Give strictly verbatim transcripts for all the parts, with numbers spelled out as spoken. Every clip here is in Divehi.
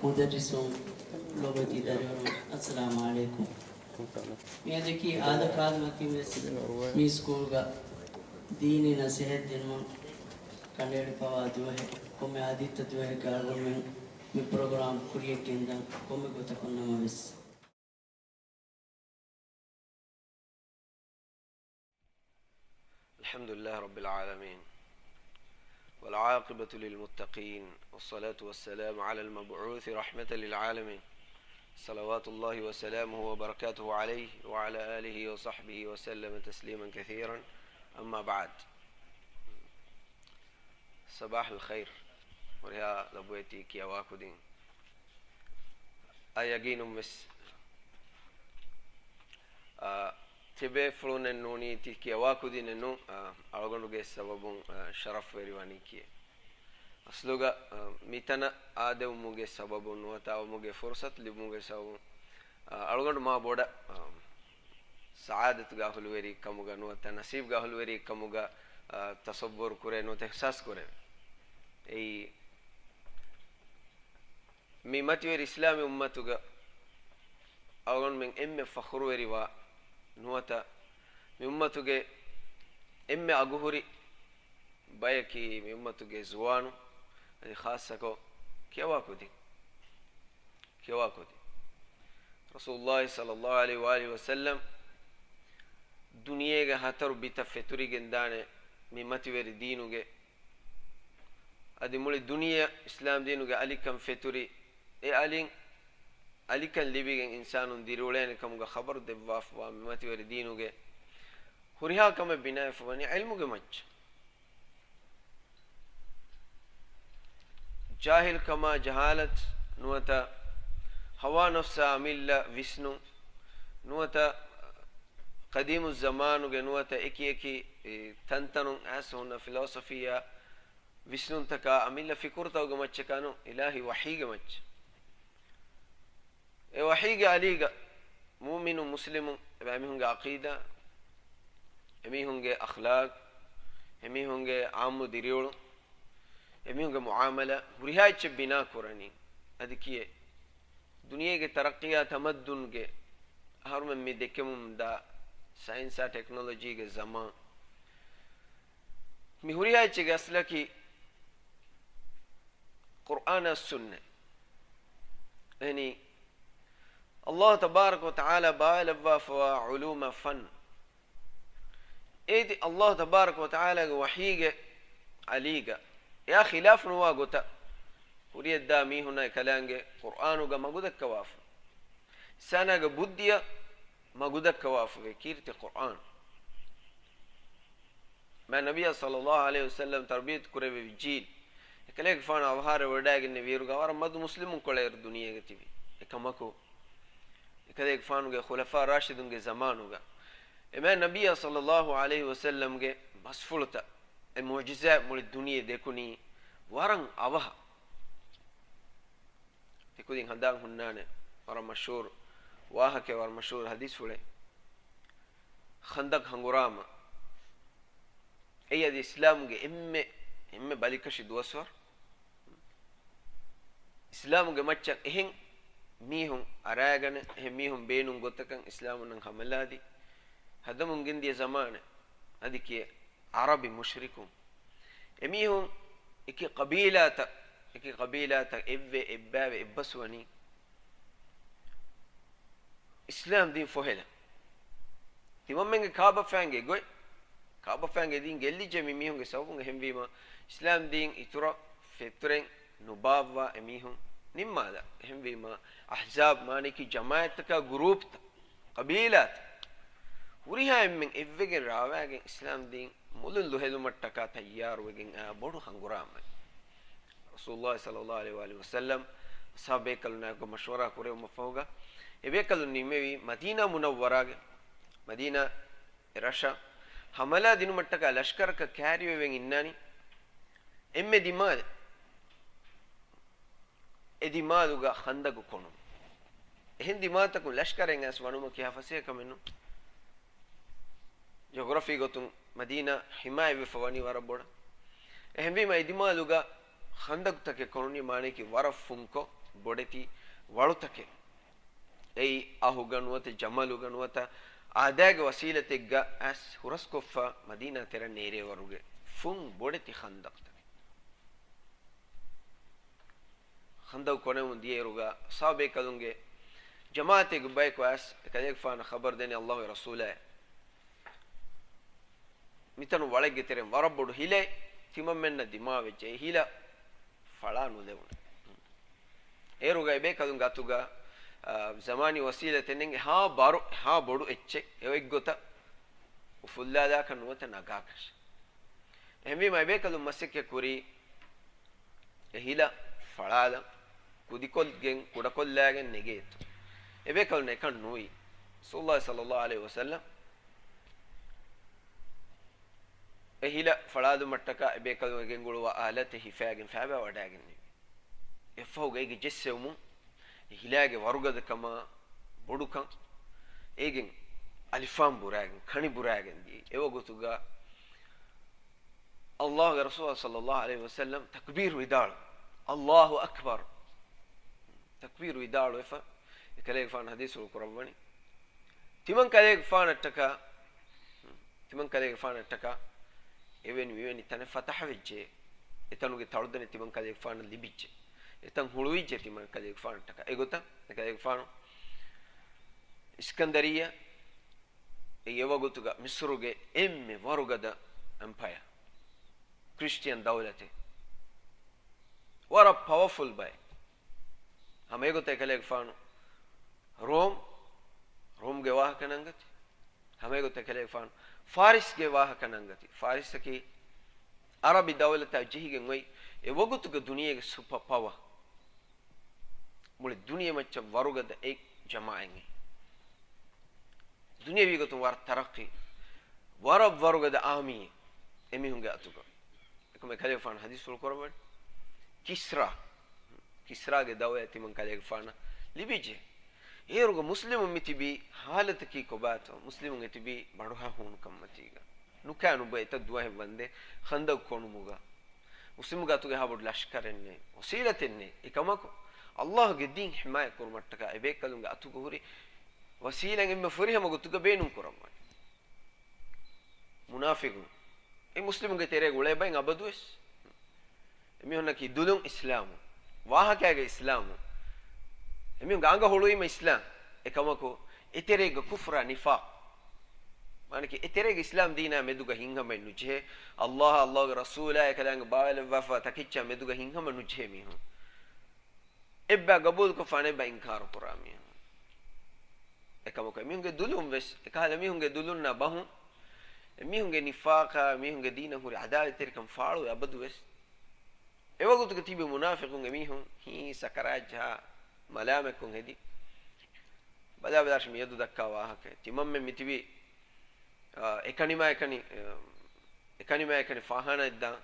މުދައްރިސުން، ލޮބުވެތި ދަރިވަރުން، އައްސަލާމު ޢަލައިކުމް. މިއަދަކީ އާދަކާލުމަކީ ވެސް މި ސްކޫލްގަ ދީނީ ނަސޭހަތް ދިނުމަށް ކަނޑައެޅިފަވާ ދުވަހެއް. ކޮންމެ އާދިއްތަ ދުވަހެއްގަ އަޅުގަނޑުމެން މި ޕްރޮގްރާމް ކުރިޔަށް ގެންދަން ކޮންމެ ގޮތަކުން ނަމަވެސް. الحمد لله رب العالمين، والعاقبة للمتقين، والصلاة والسلام على المبعوث رحمة للعالمين، صلوات الله وسلامه وبركاته عليه وعلى آله وصحبه وسلم تسليما كثيرا، أما بعد. ޞަބާޙުލް ޚައިރު. ހުރިހާ ލޮބުވެތި ކިޔަވާ ކުދިން. އާ ޔަގީނުން ވެސް، އާ، ތިބޭފުޅުންނެއް ނޫނީ ތި ކިޔަވާ ކުދިންނެއް ނޫން، އާ، އަޅުގަނޑުގެ ސަބަބުން، އާ، ޝަރަފްވެރި ވަނީ ކިޔެ. އަސްލުގަ، އާ، މިތަނަށް އާދެވުމުގެ ސަބަބުން ނުވަތަ އައުމުގެ ފުރުޞަތު ލިބުމުގެ ސަބަބުން، އާ، އަޅުގަނޑު މާ ބޮޑަށް، އާ، ސަޢާދަތުގެ އަހުލުވެރި ކަމުގަ ނުވަތަ ނަސީބުގެ އަހުލުވެރި ކަމުގަ، އާ، ތަޞައްވުރު ކުރޭ ނުވަތަ އިޙްސާސް ކުރޭ. އެއީ، މި މަތިވެރި އިސްލާމީ އުއްމަތުގަ އަޅުގަނޑުމެން އެންމެ ފަޚުރުވެރިވާ ނުވަތަ މި އުއްމަތުގެ އެންމެ އަގުހުރި ބަޔަކީ މި އުއްމަތުގެ ޒުވާނުން، އަދި ޚާއްޞަކޮށް ކިޔަވާ ކުދިން. ކިޔަވާ ކުދިން. ރަސޫލުﷲ ޞައްލަﷲ ޢަލައިހި ވައާލިހި ވަސައްލަމް ދުނިޔޭގެ ހަތަރު ބިތައް ފެތުރިގެން ދާނެ މި މަތިވެރި ދީނުގެ، އަދި މުޅި ދުނިޔެ އިސްލާމް ދީނުގެ އަލިކަން ފެތުރި، އެ އަލިން، އަލިކަން ލިބިގެން އިންސާނުން ދިރިއުޅޭނެ ކަމުގަ ޚަބަރު ދެއްވާފަވާ މި މަތިވެރި ދީނުގެ ހުރިހާ ކަމެއް ބިނާވެފަ ވަނީ ޢިލްމުގެ މައްޗަށް. ޖާހިލްކަމާ، ޖަހާލަތް ނުވަތަ ހަވާ ނަފްސާ އަމިއްލަ ވިސްނުން ނުވަތަ ޤަދީމުއްޒަމާނުގެ ނުވަތަ އެކި އެކި ތަންތަނުން އައިސް ހުންނަ ފިލޯސޮފީއާ ވިސްނުންތަކާ އަމިއްލަ ފިކުރުތަކުގެ މައްޗަކާ ނޫން، އިލާހީ ވަޙީގެ މައްޗަށް. އެ ވަޙީގެ އަލީގަ މުއުމިނު މުސްލިމު އެބައިމީހުންގެ ޢަޤީދާ، އެމީހުންގެ އަޚްލާޤް، އެމީހުންގެ ޢާއްމު ދިރިއުޅުން، އެމީހުންގެ މުޢާމަލާ ހުރިހާ އެއްޗެއް ބިނާ ކުރަނީ. އަދި ކިއެއް؟ ދުނިޔޭގެ ތަރައްޤީއާ ތަމައްދުންގެ އަހަރުމެން މި ދެކެމުން ދާ ސައިންސާ ޓެކްނޮލޮޖީގެ ޒަމާން. މި ހުރިހާ އެއްޗެއްގެ އަސްލަކީ ޤުރްއާނާ ސުންނަތް. އެހެނީ، ﷲ ތަބާރަކަ ވަތަޢާލާ ބާވާލައްވާފަވާ ޢުލޫމާ ފަން، އޭތި ﷲ ތަބާރަކަ ވަތަޢާލާގެ ވަޙީގެ އަލީގަ އެއާ ޚިލާފު ނުވާ ގޮތަށް ހުރިއަށްދާ މީހުންނާ އެކަލާނގެ ޤުރްއާނުގަ މަގުދައްކަވާފަ، އިންސާނާގެ ބުއްދިއަށް މަގުދައްކަވާފަވޭ ކީރިތި ޤުރްއާން. މާތް ނަބިއްޔާ ޞައްލަﷲ ޢަލައިހި ވަސައްލަމް ތަރުބިޔަތު ކުރެއްވި ޖީލް، އެކަލޭގެފާނު އަވަހާރަވެވަޑައިގެންނެވިއިރުގަ ވަރަށް މަދު މުސްލިމުންކޮޅެއް އިރު ދުނިޔޭގަ ތިބި. އެކަމަކު، އެކަލޭގެފާނުގެ ޚުލަފާ ރާޝިދުންގެ ޒަމާނުގަ އެ މާތް ނަބިއްޔާ ޞައްލަﷲ ޢަލައިހި ވަސައްލަމްގެ ބަސްފުޅުތައް، އެ މުޢުޖިޒާތް މުޅި ދުނިޔެ ދެކުނީ ވަރަށް އަވަހަށް. ތިކުދިން ހަނދާން ހުންނާނެ ވަރަށް މަޝްހޫރު ވާހަކައެއް، ވަރަށް މަޝްހޫރު ޙަދީޘްފުޅެއް. ޚަންދަޤް ހަނގުރާމަ. އެއީ އަދި އިސްލާމުގެ އެންމެ، އެންމެ ބަލިކަށި ދުވަސްވަރު. އިސްލާމުގެ މައްޗަށް އެހެން މީހުން އަރާގަނެ، އެހެން މީހުން ބޭނުން ގޮތަކަށް އިސްލާމުންނަން ހަމަލާދީ، ހަދަމުން ގެންދިޔަ ޒަމާނެއް. އަދި ކިޔޭ ޢަރަބި މުޝްރިކުން. އެމީހުން އެކި ޤަބީލާތައް، އެކި ޤަބީލާތައް އެއްވެ އެއްބައިވެ އެއްބަސްވަނީ އިސްލާމް ދީން ފޮހެލަން. ތިމަންމެންގެ ކާބަފައިންގެ ގޮތް، ކާބަފައިންގެ ދީން ގެއްލިއްޖެ މި މީހުންގެ ސަބަބުން. އެހެންވީމަ، އިސްލާމް ދީން އިތުރަށް ފެތުރެން ނުބާއްވާ އެމީހުން ނިންމާލާ. އެހެންވީމަ، އަޙްޒާބް މާނައަކީ ޖަމާޢަތްތަކާ ގުރޫޕްތައް، ޤަބީލާތައް. ހުރިހާ އެންމެން އެއްވެގެން ރާވާގެން އިސްލާމް ދީން މުލުން ލުހެލުމަށްޓަކާ ތައްޔާރުވެގެން އައި ބޮޑު ހަނގުރާމައެއް. ރަސޫލުﷲ ޞައްލަﷲ ޢަލައިހި ވައާލިހި ވަސައްލަމް އަޞްޙާބު ބޭކަލުންނާއެކު މަޝްވަރާ ކުރެވުމަށްފަހުގަ، އެބޭކަލުން ނިމެވީ މަދީނާ މުނައްވަރާގެ، މަދީނާ އެ ރަށަށް ހަމަލާ ދިނުމަށްޓަކާ ލަޝްކަރަކަށް ކައިރިވެވެން އިންނާނީ އެންމެ ދިމާލެއް. އެ ދިމާލުގަ ޚަންދަގު ކޮނުން. އެހެން ދިމާލުތަކުން ލަޝްކަރެއް އައިސް ވަނުމަކީ ހާ ފަސޭހަ ކަމެއް ނޫން. ޖޮގްރަފީ ގޮތުން މަދީނާ ޙިމާޔަތްވެފަ ވަނީ ވަރަށް ބޮޑަށް. އެހެންވީމަ، އެ ދިމާލުގަ ޚަންދަގުތަކެއް ކޮނުނީ، މާނައަކީ ވަރަށް ފުންކޮށް، ބޮޑެތި ވަޅުތަކެއް. އެއީ އަހުގަ ނުވަތަ ޖަމަލުގަ ނުވަތަ އާދައިގެ ވަސީލަތެއްގަ އައިސް ހުރަސްކޮށްފަ މަދީނާ ތެރެއަށް ނޭރޭވަރުގެ ފުން ބޮޑެތި ޚަންދަޤްތަކެއް. ޚަންދަޤު ކޮނެމުން ދިޔައިރުގަ ޞަޙާބީކަލުންގެ ޖަމާޢަތެއްގެ ބަޔަކު އައިސް އެކަލޭގެފާނަށް ޚަބަރު ދެނީ ﷲގެ ރަސޫލާއޭ، މިތަނު ވަޅެއްގެ ތެރެއިން ވަރަށް ބޮޑު ހިލައެއް، ތިމަންމެންނަށް ދިމާވެއްޖެ. އެ ހިލަ ފަޅާ ނުލެވުނު. އޭރުގަ އެބޭކަލުންގެ އަތުގަ، އާ، ޒަމާނީ ވަސީލަތެއް ނެތް، އެހާ ބަރު، އެހާ ބޮޑު އެއްޗެއް އެއޮތްގޮތަށް އުފުއްލާލާކަށް ނުވަތަ ނަގާކަށް. އެހެންވީމަ އެބޭކަލުން މަސައްކަތް ކުރީ އެ ހިލަ ފަޅާލަން، ކުދިކޮށްގެން ކުޑަކޮށްލާގެން ނެގޭތޯ. އެބޭކަލުން އެކަން ނުވި. ރަސޫލުﷲ ޞައްލަﷲ ޢަލައިހި ވަސައްލަމް އެ ހިލަ ފަޅާލުމަށްޓަކާ އެބޭކަލުން އެ ގެންގުޅުވާ އާލަތެއް ހިފާގެން ފައިބާ ވަޑައިގެންނެވި. އެއަށްފަހުގަ އޭގެ ޖެއްސެވުމުން އެ ހިލާގެ ވަރުގަދަކަމާ ބޮޑުކަން އޭގެން އަލިފާން ބުރާގެން، ކަނި ބުރާގެން ދިޔައީ. އެވަގުތުގަ ﷲގެ ރަސޫލާ ޞައްލަﷲ ޢަލައިހި ވަސައްލަމް ތަކްބީރު ވިދާޅު، ﷲ އަކްބަރު، ތަކްބީރު ވިދާޅުވެފަ، އެކަލޭގެފާނު ޙަދީޘްފުޅު ކުރައްވަނީ، ތިމަން ކަލޭގެފާނަށްޓަކާ، ތިމަން ކަލޭގެފާނަށްޓަކާ އެވެނި މިވެނި ތަނެއް ފަތަޙަ ވެއްޖެ، އެތަނުގެ ތަޅުދަނޑެއް ތިމަން ކަލޭގެފާނަށް ލިބިއްޖެ، އެތަން ހުޅުވިއްޖެ ތިމަން ކަލޭގެފާނަށްޓަކާ. އެގޮތަށް އެކަލޭގެފާނު އިސްކަންދަރިއްޔާ، އެ އެވަގުތުގަ މިޞްރުގެ އެންމެ ވަރުގަދަ އެމްޕަޔަ، ކްރިސްޓިއަން ދައުލަތެއް، ވަރަށް ޕަވަފުލް ބައެއް. ހަމަ އެގޮތަށް އެކަލޭގެފާނު ރޯމް، ރޯމްގެ ވާހަކަ ނަންގަތީ. ހަމަ އެގޮތަށް އެކަލޭގެފާނު ފާރިސްގެ ވާހަކަ ނަންގަތީ. ފާރިސަކީ އަރަބި ދައުލަތާ ޖެހިގެން އޮތް އެ ވަގުތުގެ ދުނިޔޭގެ ސުޕަ ޕަވަ. މުޅި ދުނިޔެ މައްޗަށް ވަރުގަދަ އެއް ޖަމާޢަތް. ދުނިޔަވީ ގޮތުން ވަރަށް ތަރައްޤީ، ވަރަށް ވަރުގަދަ އާމީ އެމީހުންގެ އަތުގަ. އެކަމަކު ކަލޭގެފާނު ޙަދީޘްފުޅު ކުރައްވަނީ ކިސްރާ. ކިސްރާގެ ދައުލަތް ތިމަން ކަލޭގެފާނަށް ލިބިއްޖެ. އޭރުގަ މުސްލިމުން މި ތިބީ ޙާލަތަކީ ކޮބާތޯ؟ މުސްލިމުން އެތިބީ ބަނޑުހަ ހޫނުކަންމަތީގަ. ނުކާ ނުބޮ އެތައް ދުވަހެއް ވަންދެން ޚަންދަޤު ކޮނުމުގަ. މުސްލިމުގެ އަތުގަ އެހާ ބޮޑު ލަޝްކަރެއް ނެތް، ވަސީލަތެއް ނެތް. އެކަމަކު، ﷲގެ ދީން ޙިމާޔަތް ކުރުމަށްޓަކާ އެބޭކަލުންގެ އަތުގަ ހުރި ވަސީލަތް އެންމެ ފުރިހަމަ ގޮތުގަ ބޭނުން ކުރައްވަނީ. މުނާފިޤުން. އެ މުސްލިމުންގެ ތެރޭގަ އުޅޭ ބައެއް އަބަދުވެސް. އެމީހުންނަކީ ދުލުން އިސްލާމު، ވާހަކައިގަ އިސްލާމު. އެމީހުންގެ އަނގަ ހުޅުވީމަ އިސްލާމް. އެކަމަކު، އެތެރޭގަ ކުފްރާ ނިފާޤް. މާނަކީ، އެތެރޭގަ އިސްލާމް ދީނާ މެދުގަ ހިތްހަމައެއް ނުޖެހޭ. ﷲ، ﷲގެ ރަސޫލާ، އެކަލާނގެ ބާވައިލައްވާފަ ތަކެއްޗާ މެދުގަ ހިތްހަމަ ނުޖެހޭ މީހުން. އެއްބަ ގަބޫލުކޮށްފަ އަނެއްބަ އިންކާރު ކުރާ މީހުން. އެކަމަކު އެމީހުންގެ ދުލުން ވެސް، އެކަހަލަ މީހުންގެ ދުލުންނާ ބަހުން، އެމީހުންގެ ނިފާޤާ، މީހުންގެ ދީނަށް ހުރި އަދާވަތްތެރިކަން ފާޅުވެ އަބަދުވެސް. އެވަގުތުގަ ތިބި މުނާފިޤުން އެމީހުން ހީ ސަކަރާތްޖަހާ މަލާމަތްކޮށް ހެދި. ބަލާބަލާށި މިއަދު ދައްކާ ވާހަކަ. ތިމަންމެން މިތިބީ، އާ، އެކަނިމާ އެކަނި، އާ، އެކަނިމާ އެކަނި ފާހާނާއެއްދާން.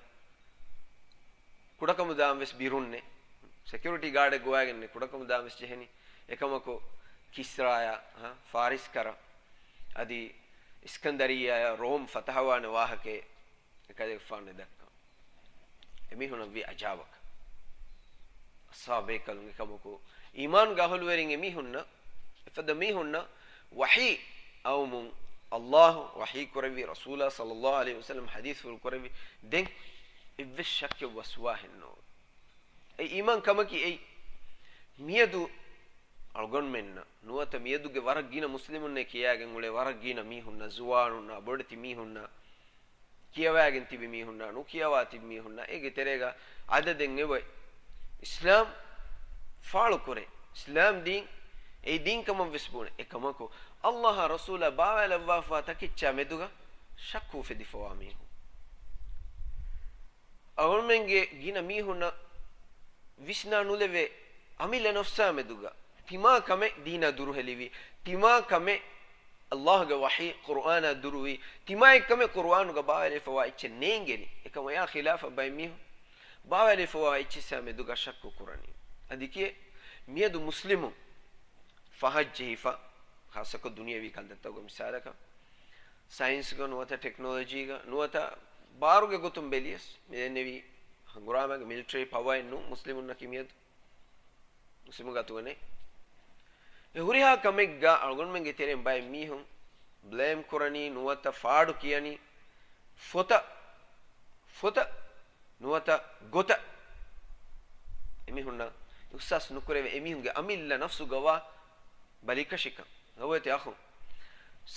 ކުޑަކަމުދާން ވެސް ބިރުންނެއް. ސެކިއުރިޓީ ގާޑެއް ގޮވާގެންނެއް ކުޑަކަމުދާން ވެސް ޖެހެނީ. އެކަމަކު ކިސްރާޔާ، ހަ، ފާރިސް ކަރަ، އަދި އިސްކަންދަރިއްޔާޔާ ރޯމް ފަތަހަވާނެ ވާހަކައެއް އެކަލޭގެފާނު ދައްކަ. އެމީހުންނަށް ވީ އަޖާބަކަށް. އަސްހާބޭކަލުން އެކަމަކު، އީމާންގެ އަހުލުވެރިން އެމީހުންނަށް، އެފަދަ މީހުންނަށް ވަޙީ އައުމުން ﷲ ވަޙީ ކުރެއްވި، ރަސޫލާ ޞައްލަﷲ ޢަލައިހި ވަސައްލަމް ޙަދީޘްފުޅު ކުރެއްވި، ދެން އެއްވެސް ޝައްކެއް ވަސްވާހެއް ނޯވޭ. އެ އީމާން ކަމަކީ އެއީ، މިއަދު އަޅުގަނޑުމެންނަށް ނުވަތަ މިއަދުގެ ވަރަށް ގިނަ މުސްލިމުންނޭ ކިޔާގެން އުޅޭ ވަރަށް ގިނަ މީހުންނަށް، ޒުވާނުންނާ، ބޮޑެތި މީހުންނަށް، ކިޔަވާގެން ތިބި މީހުންނާ، ނުކިޔަވާ ތިބި މީހުންނާ، އޭގެ ތެރޭގަ އަދަދެއް އެބައޮތް. އިސްލާމް ފާޅުކުރޭ، އިސްލާމް ދީން އެއީ ދީން ކަމަށް ވެސް ބުނޭ. އެކަމަކު، ﷲ އާ ރަސޫލާ ބާވައިލައްވާފަ ތަކެއްޗާ މެދުގަ ޝައްކު އުފެދިފަވާ މީހުން. އަޅުގަނޑުމެންގެ ގިނަ މީހުންނަށް ވިސްނާ ނުލެވޭ އަމިއްލަ ނަފްސާ މެދުގަ ތިމާ ކަމެއް ދީނާ ދުރުހެލިވި، ތިމާ ކަމެއް ﷲގެ ވަޙީ ޤުރުއާނާ ދުރުވި، ތިމާ އެއްކަމެއް ޤުރުއާނުގަ ބާވައިލެވިފަވާ އެއްޗެއް ނޭނގެނީ. އެކަމަށް އެއާ ޚިލާފަށް ބައެއް މީހުން ބާވައިލެވިފަވާ އެއްޗިއްސާ މެދުގަ ޝައްކު ކުރަނީ. އަދި ކިޔޭ މިއަދު މުސްލިމުން ފަހަށް ޖެހިފަ، ޚާއްޞަކޮށް ދުނިޔަވީ ކަންތައްތަކުގެ މިސާލަކަށް، ސައިންސްގަ ނުވަތަ ޓެކްނޮލޮޖީގަ ނުވަތަ ބާރުގެ ގޮތުން ބެލިޔަސް، މި ދެންނެވި ހަނގުރާމައިގެ މިލިޓަރީ ޕަވަރެއް ނޫން މުސްލިމުންނަކީ މިއަދު. މުސްލިމު ގާތުގަ ނެތް. އެ ހުރިހާ ކަމެއްގަ އަޅުގަނޑުމެންގެ ތެރެއިން ބައެއް މީހުން ބްލޭމް ކުރަނީ، ނުވަތަ ފާޑު ކިޔަނީ، ފޮތަށް، ފޮތަށް ނުވަތަ ގޮތަށް. އެމީހުންނަށް އިހްސާސް ނުކުރެވޭ އެމީހުންގެ އަމިއްލަ ނަފްސުގަވާ ބަލިކަށިކަން. އަވައިތި އަޚުން،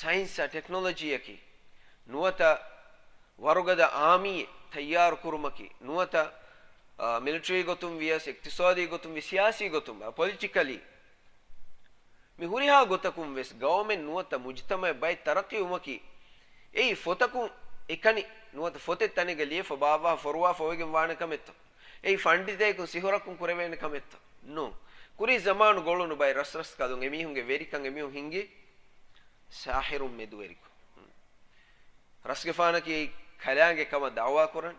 ސައިންސާ ޓެކްނޮލޮޖީއަކީ، ނުވަތަ ވަރުގަދަ އާމީއެއް ތައްޔާރު ކުރުމަކީ، ނުވަތަ، އާ، މިލިޓަރީ ގޮތުން ވިޔަސް، އިޤްތިޞާދީ ގޮތުން ވިޔަސް، ސިޔާސީ ގޮތުން ވާ، ޕޮލިޓިކަލީ، މި ހުރިހާ ގޮތަކުން ވެސް ގައުމެއް ނުވަތަ މުޖުތަމަޢެއް ބައެއް ތަރައްޤީވުމަކީ، އެއީ ފޮތަކުން އެކަނި ނުވަތަ ފޮތެއް ތަނެއްގަ ލިޔެފަ ބާއްވާފަ ފޮރުވާފަ އޮވެގެން ވާނެ ކަމެއްތޯ؟ އެއީ ފަންޑިތައެކުން ސިހުރަކުން ކުރެވޭނެ ކަމެއްތޯ؟ ނޫން. ކުރީ ޒަމާނު ގޮޅުނު ބައެއް ރަސްރަސްކަލުން އެމީހުންގެ ވެރިކަން އެމީހުން ހިންގި ސާހިރުން މެދުވެރިކޮށް. ރަސްގެފާނަކީ ކަލާނގެ ކަމަށް ދަޢުވާ ކުރަން.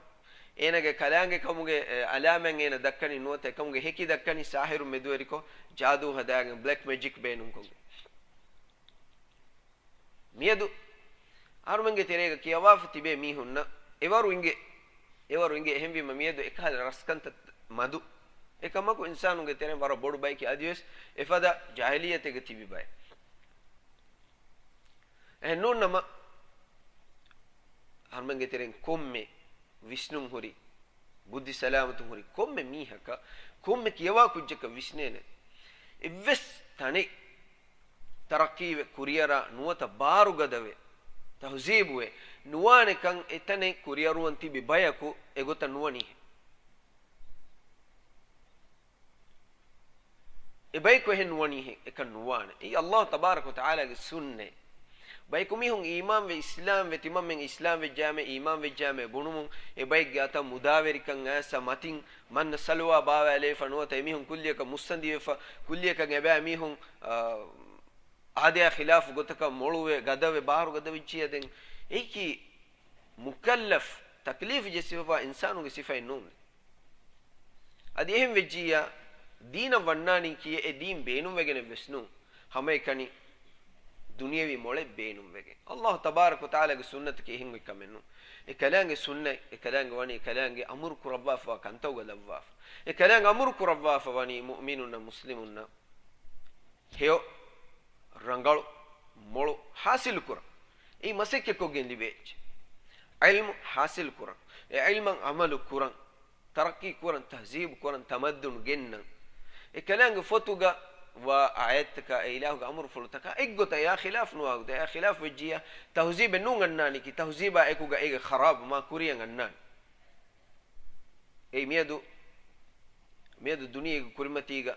އޭނަގެ ކަލާނގެ ކަމުގެ، އެ، އަލާމަތް އޭނަ ދައްކަނީ ނުވަތަ އެކަމުގެ ހެކި ދައްކަނީ ސާހިރު މެދުވެރިކޮށް، ޖާދޫ ހަދާގެން، ބްލެކް މެޖިކް ބޭނުންކޮށްގެން. މިއަދު އަހަރުމެންގެ ތެރޭގަ ކިޔަވާފަ ތިބޭ މީހުންނަށް އެވަރު އިނގޭ، އެވަރު އިނގޭ. އެހެންވީމަ މިއަދު އެކަހަލަ ރަސްކަންތައް މަދު. އެކަމަކު އިންސާނުންގެ ތެރެއިން ވަރަށް ބޮޑު ބަޔަކީ އަދިވެސް އެފަދަ ޖާހިލިއްޔަތެއްގަ ތިބި ބައެއް. އެހެން ނޫން ނަމަ، އަހަރުމެންގެ ތެރެއިން ކޮންމެ ވިސްނުން ހުރި، ބުއްދި ސަލާމަތުން ހުރި ކޮންމެ މީހަކަށް، ކޮންމެ ކިޔަވާ ކުއްޖަކަށް ވިސްނޭނެ، އެއްވެސް ތަނެއް ތަރައްޤީވެ ކުރިއަރާ ނުވަތަ ބާރުގަދަވެ، ތަހުޒީބުވެ ނުވާނެކަން، އެތަނެއް ކުރިއަރުވަން ތިބި ބަޔަކު އެގޮތަށް ނުވަނީހެއް. އެބަޔަކު އެހެން ނުވަނީހެއް، އެކަން ނުވާނެ. އެއީ ﷲ ތަބާރަކަ ވަތަޢާލާގެ ސުންނަތް. ބަޔަކު މީހުން އީމާންވެ، އިސްލާމްވެ، ތިމަންމެން އިސްލާމްވެއްޖާމެ، އީމާންވެއްޖާމެ ބުނުމުން، އެބައެއްގެ އަތަށް މުދާވެރިކަން އައިސް މަތިން މަންނަ ސަލުވާ ބާވާލައިފަ ނުވަތަ އެމީހުން ކުއްލިއަކަށް މުއްސަނދިވެފަ، ކުއްލިއަކަށް އެބައިމީހުން، އާ، އާދަޔާ ޚިލާފު ގޮތަކަށް މޮޅުވެ، ގަދަވެ، ބާރުގަދަވެއްޖިއްޔާ ދެން އެއީކީ މުކައްލަފް، ތަކްލީފް ޖެއްސިފަވާ އިންސާނުގެ ސިފައެއް ނޫން. އަދި އެހެން ވެއްޖިއްޔާ، ދީނަށް ވަންނާނީކީ އެ ދީން ބޭނުންވެގެނެއް ވެސް ނޫން. ހަމައެކަނި ދުނިޔެވީ މޮޅެއް ބޭނުންވެގެން. ﷲ ތަބާރަކަ ވަތަޢާލާގެ ސުންނަތަކީ އެހެން އޮތް ކަމެއް ނޫން. އެ ކަލާނގެ ސުންނަތް، އެ ކަލާނގެ ވަނީ އެ ކަލާނގެ އަމުރު ކުރައްވާފަވާ ކަންތައްގަ ލައްވާފަ. އެ ކަލާނގެ އަމުރު ކުރައްވާފަ ވަނީ މުއުމިނުންނަށް، މުސްލިމުންނަށް ހެޔޮ، ރަނގަޅު، މޮޅު ހާސިލު ކުރަން. އެއީ މަސައްކަތްކޮށްގެން ލިބޭ އެއްޗެއް. ޢިލްމު ހާސިލު ކުރަން. އެ ޢިލްމަށް ޢަމަލު ކުރަން. ތަރައްޤީ ކުރަން، ތަހްޒީބު ކުރަން، ތަމައްދުން ގެންނަން. އެ ކަލާނގެ ފޮތުގަ ވާ އާޔަތްތަކާ، އެ އިލާހުގެ އަމުރުފުޅުތަކާ އެއްގޮތަށް އެއާ ޚިލާފު ނުވާ ގޮތަށް، އެއާ ޚިލާފު ވެއްޖިއްޔާ، ތަހްޒީބެއް ނޫން އަންނާނީކީ، ތަހްޒީބާ އެކުގަ އޭގެ ޚަރާބު މާ ކުރިއަށް އަންނާނީ. އެއީ މިއަދު، މިއަދު ދުނިޔޭގެ ކުރިމަތީގަ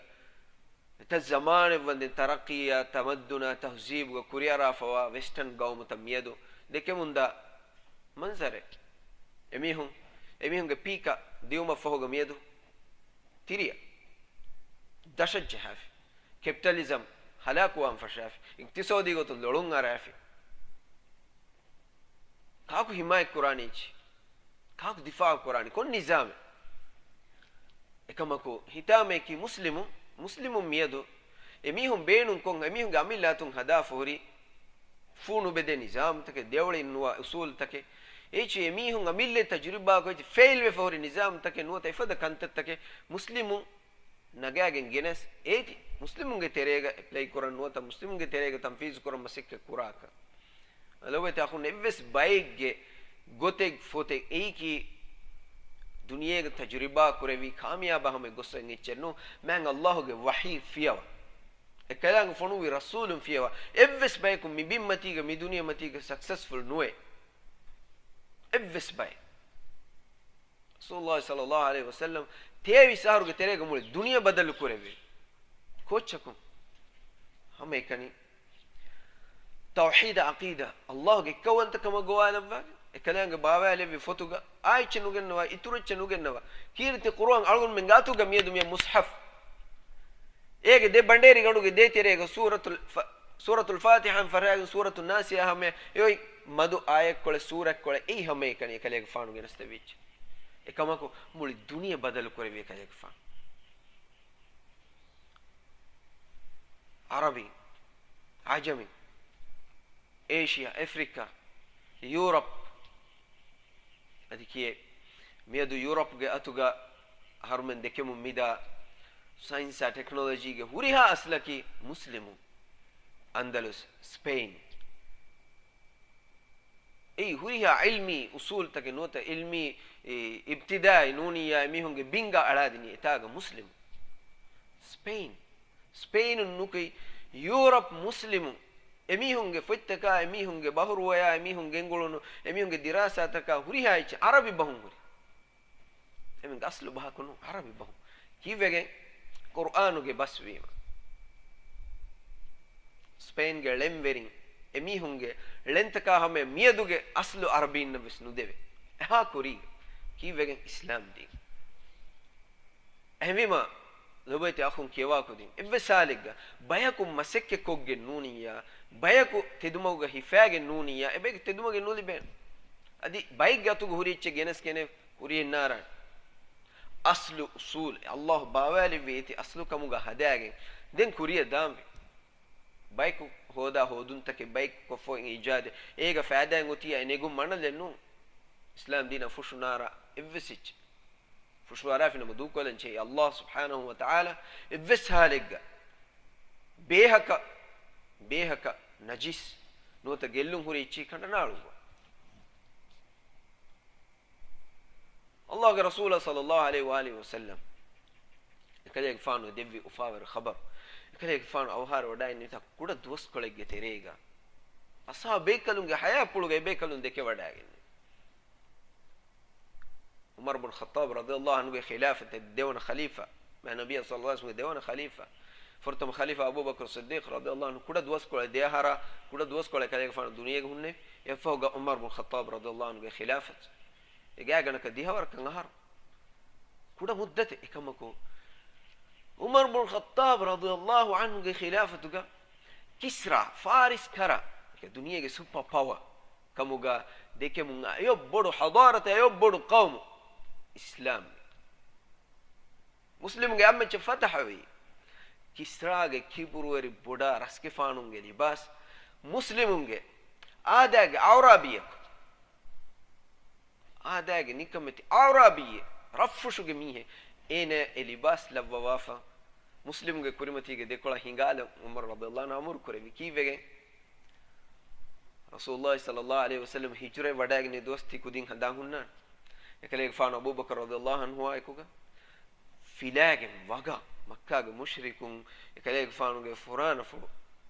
އެތައް ޒަމާނެއް ވަންދެން ތަރައްޤީއާ، ތަމައްދުނާ، ތަހްޒީބުގަ ކުރިއަރާފަވާ ވެސްޓަން ގައުމުތައް މިއަދު ދެކެމުންދާ މަންޒަރެއް. އެމީހުން، އެމީހުންގެ ޕީކަށް ދިއުމަށްފަހުގަ މިއަދު ތިރިއަށް ދަށަށް ޖަހާފި. ކެޕިޓަލިޒަމް ހަލާކުވާން ފަށާފި. އިޤްތިޞާދީ ގޮތުން ލޮޅުން އަރާފި. ކާކު ހިމާޔަތް ކުރާނީ އެއްޗެއް؟ ކާކު ދިފާޢު ކުރާނީ؟ ކޮން ނިޒާމެއް؟ އެކަމަކު ހިތާމަޔަކީ މުސްލިމުން، މުސްލިމުން މިއަދު އެމީހުން ބޭނުންކޮށް، އެމީހުންގެ އަމިއްލަ އަތުން ހަދާފަ ހުރި ފޫނުބެދޭ ނިޒާމުތަކެއް، ދެއޮޅިން ނުވާ އުސޫލުތަކެއް، އެއީ އެމީހުން އަމިއްލަ ތަޖުރިބާކޮށް ފެއިލްވެފަ ހުރި ނިޒާމުތަކެއް ނުވަތަ އެފަދަ ކަންތައްތަކެއް މުސްލިމުން ނަގާގެން ގެނެސް އޭތި މުސްލިމުންގެ ތެރޭގަ އެޕްލައި ކުރަން ނުވަތަ މުސްލިމުންގެ ތެރޭގަ ތަންފީޒު ކުރަން މަސައްކަތް ކުރާކަށް. އަލަވެތި އަޚުން، އެއްވެސް ބައެއްގެ ގޮތެއް ފޮތެއް އެއީކީ ދުނިޔޭގަ ތަޖުރިބާ ކުރެވި ކާމިޔާބާ ހަމަ ގޮސް އެއްޗެއް ނޫން. މާތް ﷲގެ ވަޙީ ފިޔަވާ، އެކަލާނގެ ފޮނުއްވި ރަސޫލުން ފިޔަވާ، އެއްވެސް ބަޔަކު މި ބިންމަތީގަ މި ދުނިޔެމަތީގަ ސަކްސެސްފުލް ނުވޭ. އެއްވެސް ބައެއް. ރަސޫލުﷲ ޞައްލަﷲ ޢަލައިހި ވަސައްލަމް ތޭވީސް އަހަރުގެ ތެރޭގަ މުޅި ދުނިޔެ ބަދަލު ކުރެއްވި. ކޯއްޗަކުން؟ ހަމައެކަނި ތައުޙީދު ޢަޤީދާ، ﷲގެ އެއްކައުވަންތަކަމަށް ގޮވާލައްވާގެން، އެކަލާނގެ ބާވާލެއްވި ފޮތުގަ އާއެއްޗެއް ނުގެންނަވާ، އިތުރު އެއްޗެއް ނުގެންނަވާ. ކީރިތި ޤުރުއާން އަޅުގަނޑުމެން ގާތުގަ މިއަދު މިއަ މުޞްޙަފް. އޭގެ ދެ ބަނޑޭރި ގަނޑުގެ ދޭތެރޭގަ ސޫރަތުލް ފަ-، ސޫރަތުލް ފާތިޙާއިން ފަށާގެން ސޫރަތު ނާސިއާ ހަމަޔަށް އެއޮތް މަދު އާޔަތްކޮޅެއް، ސޫރަތްކޮޅެއް އެއީ ހަމައެކަނި އެކަލޭގެފާނު ގެނެސްދެއްވި އެއްޗެއް. އެކަމަކު މުޅި ދުނިޔެ ބަދަލު ކުރެއްވި އެކަލޭގެފާނު. ޢަރަބިން، ޢަޖަމިން، އޭޝިއާ، އެފްރިކާ، ޔޫރަޕް، އަދި ކިޔޭ، މިއަދު ޔޫރަޕްގެ އަތުގަ އަހަރުމެން ދެކެމުން މިދާ ސައިންސާ ޓެކްނޮލޮޖީގެ ހުރިހާ އަސްލަކީ މުސްލިމުން. އަންދަލުސް، ސްޕެއިން. އެއީ ހުރިހާ ޢިލްމީ އުސޫލުތަކެއް ނުވަތަ ޢިލްމީ، އި، އިބްތިދާއީ ނޫނިއްޔާ އެމީހުންގެ ބިންގާ އަޅާދިނީ އެތާގަ މުސްލިމުން. ސްޕެއިން، ސްޕެއިނުން ނުކުތް ޔޫރަޕް މުސްލިމުން. އެމީހުންގެ ފޮތްތަކާ، އެމީހުންގެ ބަހުރުވަޔާ، އެމީހުން ގެންގުޅުނު އެމީހުންގެ ދިރާސާތަކާ ހުރިހާ އެއްޗެއް ޢަރަބި ބަހުން ހުރި. އެމީހުންގެ އަސްލު ބަހަކު ނޫން، ޢަރަބި ބަހުން. ކީއްވެގެން؟ ޤުރްއާނުގެ ބަސްވީމަ. ސްޕެއިންގެ ޅެންވެރިން އެމީހުންގެ ޅެންތަކާ ހަމަޔަށް މިއަދުގެ އަސްލު ޢަރަބީންނަށް ވެސް ނުދެވޭ. އެހާ ކުރީގަ. ކީއްވެގެން؟ އިސްލާމް ދީން. އެހެންވީމަ، ލޮބުވެތި އަޚުން ކިޔަވާކުދިން، އެއްވެސް ހާލެއްގަ ބަޔަކު މަސައްކަތްކޮށްގެން ނޫނިއްޔާ، ބަޔަކު ތެދުމަގުގަ ހިފާގެން ނޫނިއްޔާ، އެބަޔަކު ތެދުމަގެއް ނުލިބޭނެ. އަދި ބައެއްގެ އަތުގަ ހުރި އެއްޗެއް ގެނެސްގެނެ ކުރިޔަށް ނާރާނެ. އަސްލު އުސޫލު، އައްލާހު ބާވާލެއްވި އޭތި އަސްލު ކަމުގަ ހަދާގެން ދެން ކުރިޔަށް ދާންވީ. ބަޔަކު ހޯދާ ހޯދުންތަކެއް، ބަޔަކު ކޮށްފަ އޮތް އީޖާދެއް، އޭގަ ފައިދާއެއް އޮތިއްޔާ އެ ނެގުން މަނަލެއް ނޫން. އިސްލާމް ދީނަށް ފުށު ނާރާ އެއްވެސް އެއްޗެއް. ފުށު އަރާފިނަމަ ދޫކޮށްލަން ޗެހި އައްލާހު ސުބްޙާނަހު ވަ ތަޢާލާ އެއްވެސް ހާލެއްގަ ބޭހަކަށް، ބޭހަކަށް ނަޖިސް ނުވަތަ ގެއްލުން ހުރި އެއްޗެއް ކަނޑަނާޅުއްވާ. އައްލާހުގެ ރަސޫލާ ޞައްލައްލާހު ޢަލައިހި ވައާލިހި ވަސައްލަމް އެކަލޭގެފާނު ދެއްވި އުފާވެރި ޚަބަރު. އެކަލޭގެފާނު އަވަހާރަވަޑައިން ނިތާ ކުޑަ ދުވަސްކޮޅެއްގެ ތެރޭގަ އަސްޙާބޭކަލުންގެ ޙަޔާތްޕުޅުގަ އެބޭކަލުން ދެކެވަޑައިގެންނެވި. ޢުމަރު ބުން ޚައްޠާބް ރަޟިޔައްލާހު ޢަންހުގެ ޚިލާފަތެއް، ދެވަނަ ޚަލީފާ، މާތް ނަބިއްޔާ ޞައްލައްލާހު ޢަލައިހި ވަސައްލަމްގެ ދެވަނަ ޚަލީފާ، ފުރަތަމަ ޚަލީފާ އަބޫބަކުރު ޞިއްދީޤް ރަޟިޔައްލާހު ޢަންހު ކުޑަ ދުވަސްކޮޅެއް ދެ އަހަރާ، ކުޑަ ދުވަސްކޮޅެއް އެކަލޭގެފާނު ދުނިޔޭގަ ހުންނެވި. އެއަށްފަހުގަ ޢުމަރު ބުން ޚައްޠާބް ރަޟިޔައްލާހު ޢަންހުގެ ޚިލާފަތު އެ ގާތްގަނޑަކަށް ދިހަވަރަކަށް އަހަރު. ކުޑަ މުއްދަތެއް. އެކަމަކު، ޢުމަރު ބުން ޚައްޠާބް ރަޟިޔައްލާހު ޢަންހުގެ ޚިލާފަތުގަ ކިސްރާ، ފާރިސް ކަރަ، ދުނިޔޭގެ ސުޕަ ޕަވަ ކަމުގަ ދެކެމުން އައި އެޔޮ ބޮޑު ޙަޟާރަތެއް، އެޔޮ ބޮޑު ޤައުމު އިސްލާމް. މުސްލިމުންގެ އަތްމައްޗަށް ފަތަޙަވީ. ކިސްރާގެ ކިބުރުވެރި ބޮޑާ ރަސްގެފާނުންގެ ލިބާސް މުސްލިމުންގެ އާދައިގެ އަޢުރާބީއަކު، އާދައިގެ ނިކަމެތި އަޢުރާބީއެއް، ރަށްފުށުގެ މީހެއް، އޭނަ އެ ލިބާސް ލައްވަވާފަ، މުސްލިމުންގެ ކުރިމަތީގެ ދެކޮޅަށް ހިނގާލަން ޢުމަރު ރަޟިޔައްލާހު ޢަންހު އަމުރު ކުރެއްވި. ކީއްވެގެން؟ ރަސޫލުﷲ ޞައްލައްލާހު ޢަލައިހި ވަސައްލަމް ހިޖުރައެއް ވަޑައިގެން ދުވަސް ތި ކުދިން ހަނދާން ހުންނާނެ. އެކަލޭގެފާނު އަބޫބަކުރު ރަޟިޔައްލާހު ޢަންހުއާ އެކުގަ ފިލާގެން ވަގަށް މައްކާގެ މުޝްރިކުން އެކަލޭގެފާނުގެ ފުރާނަފުޅު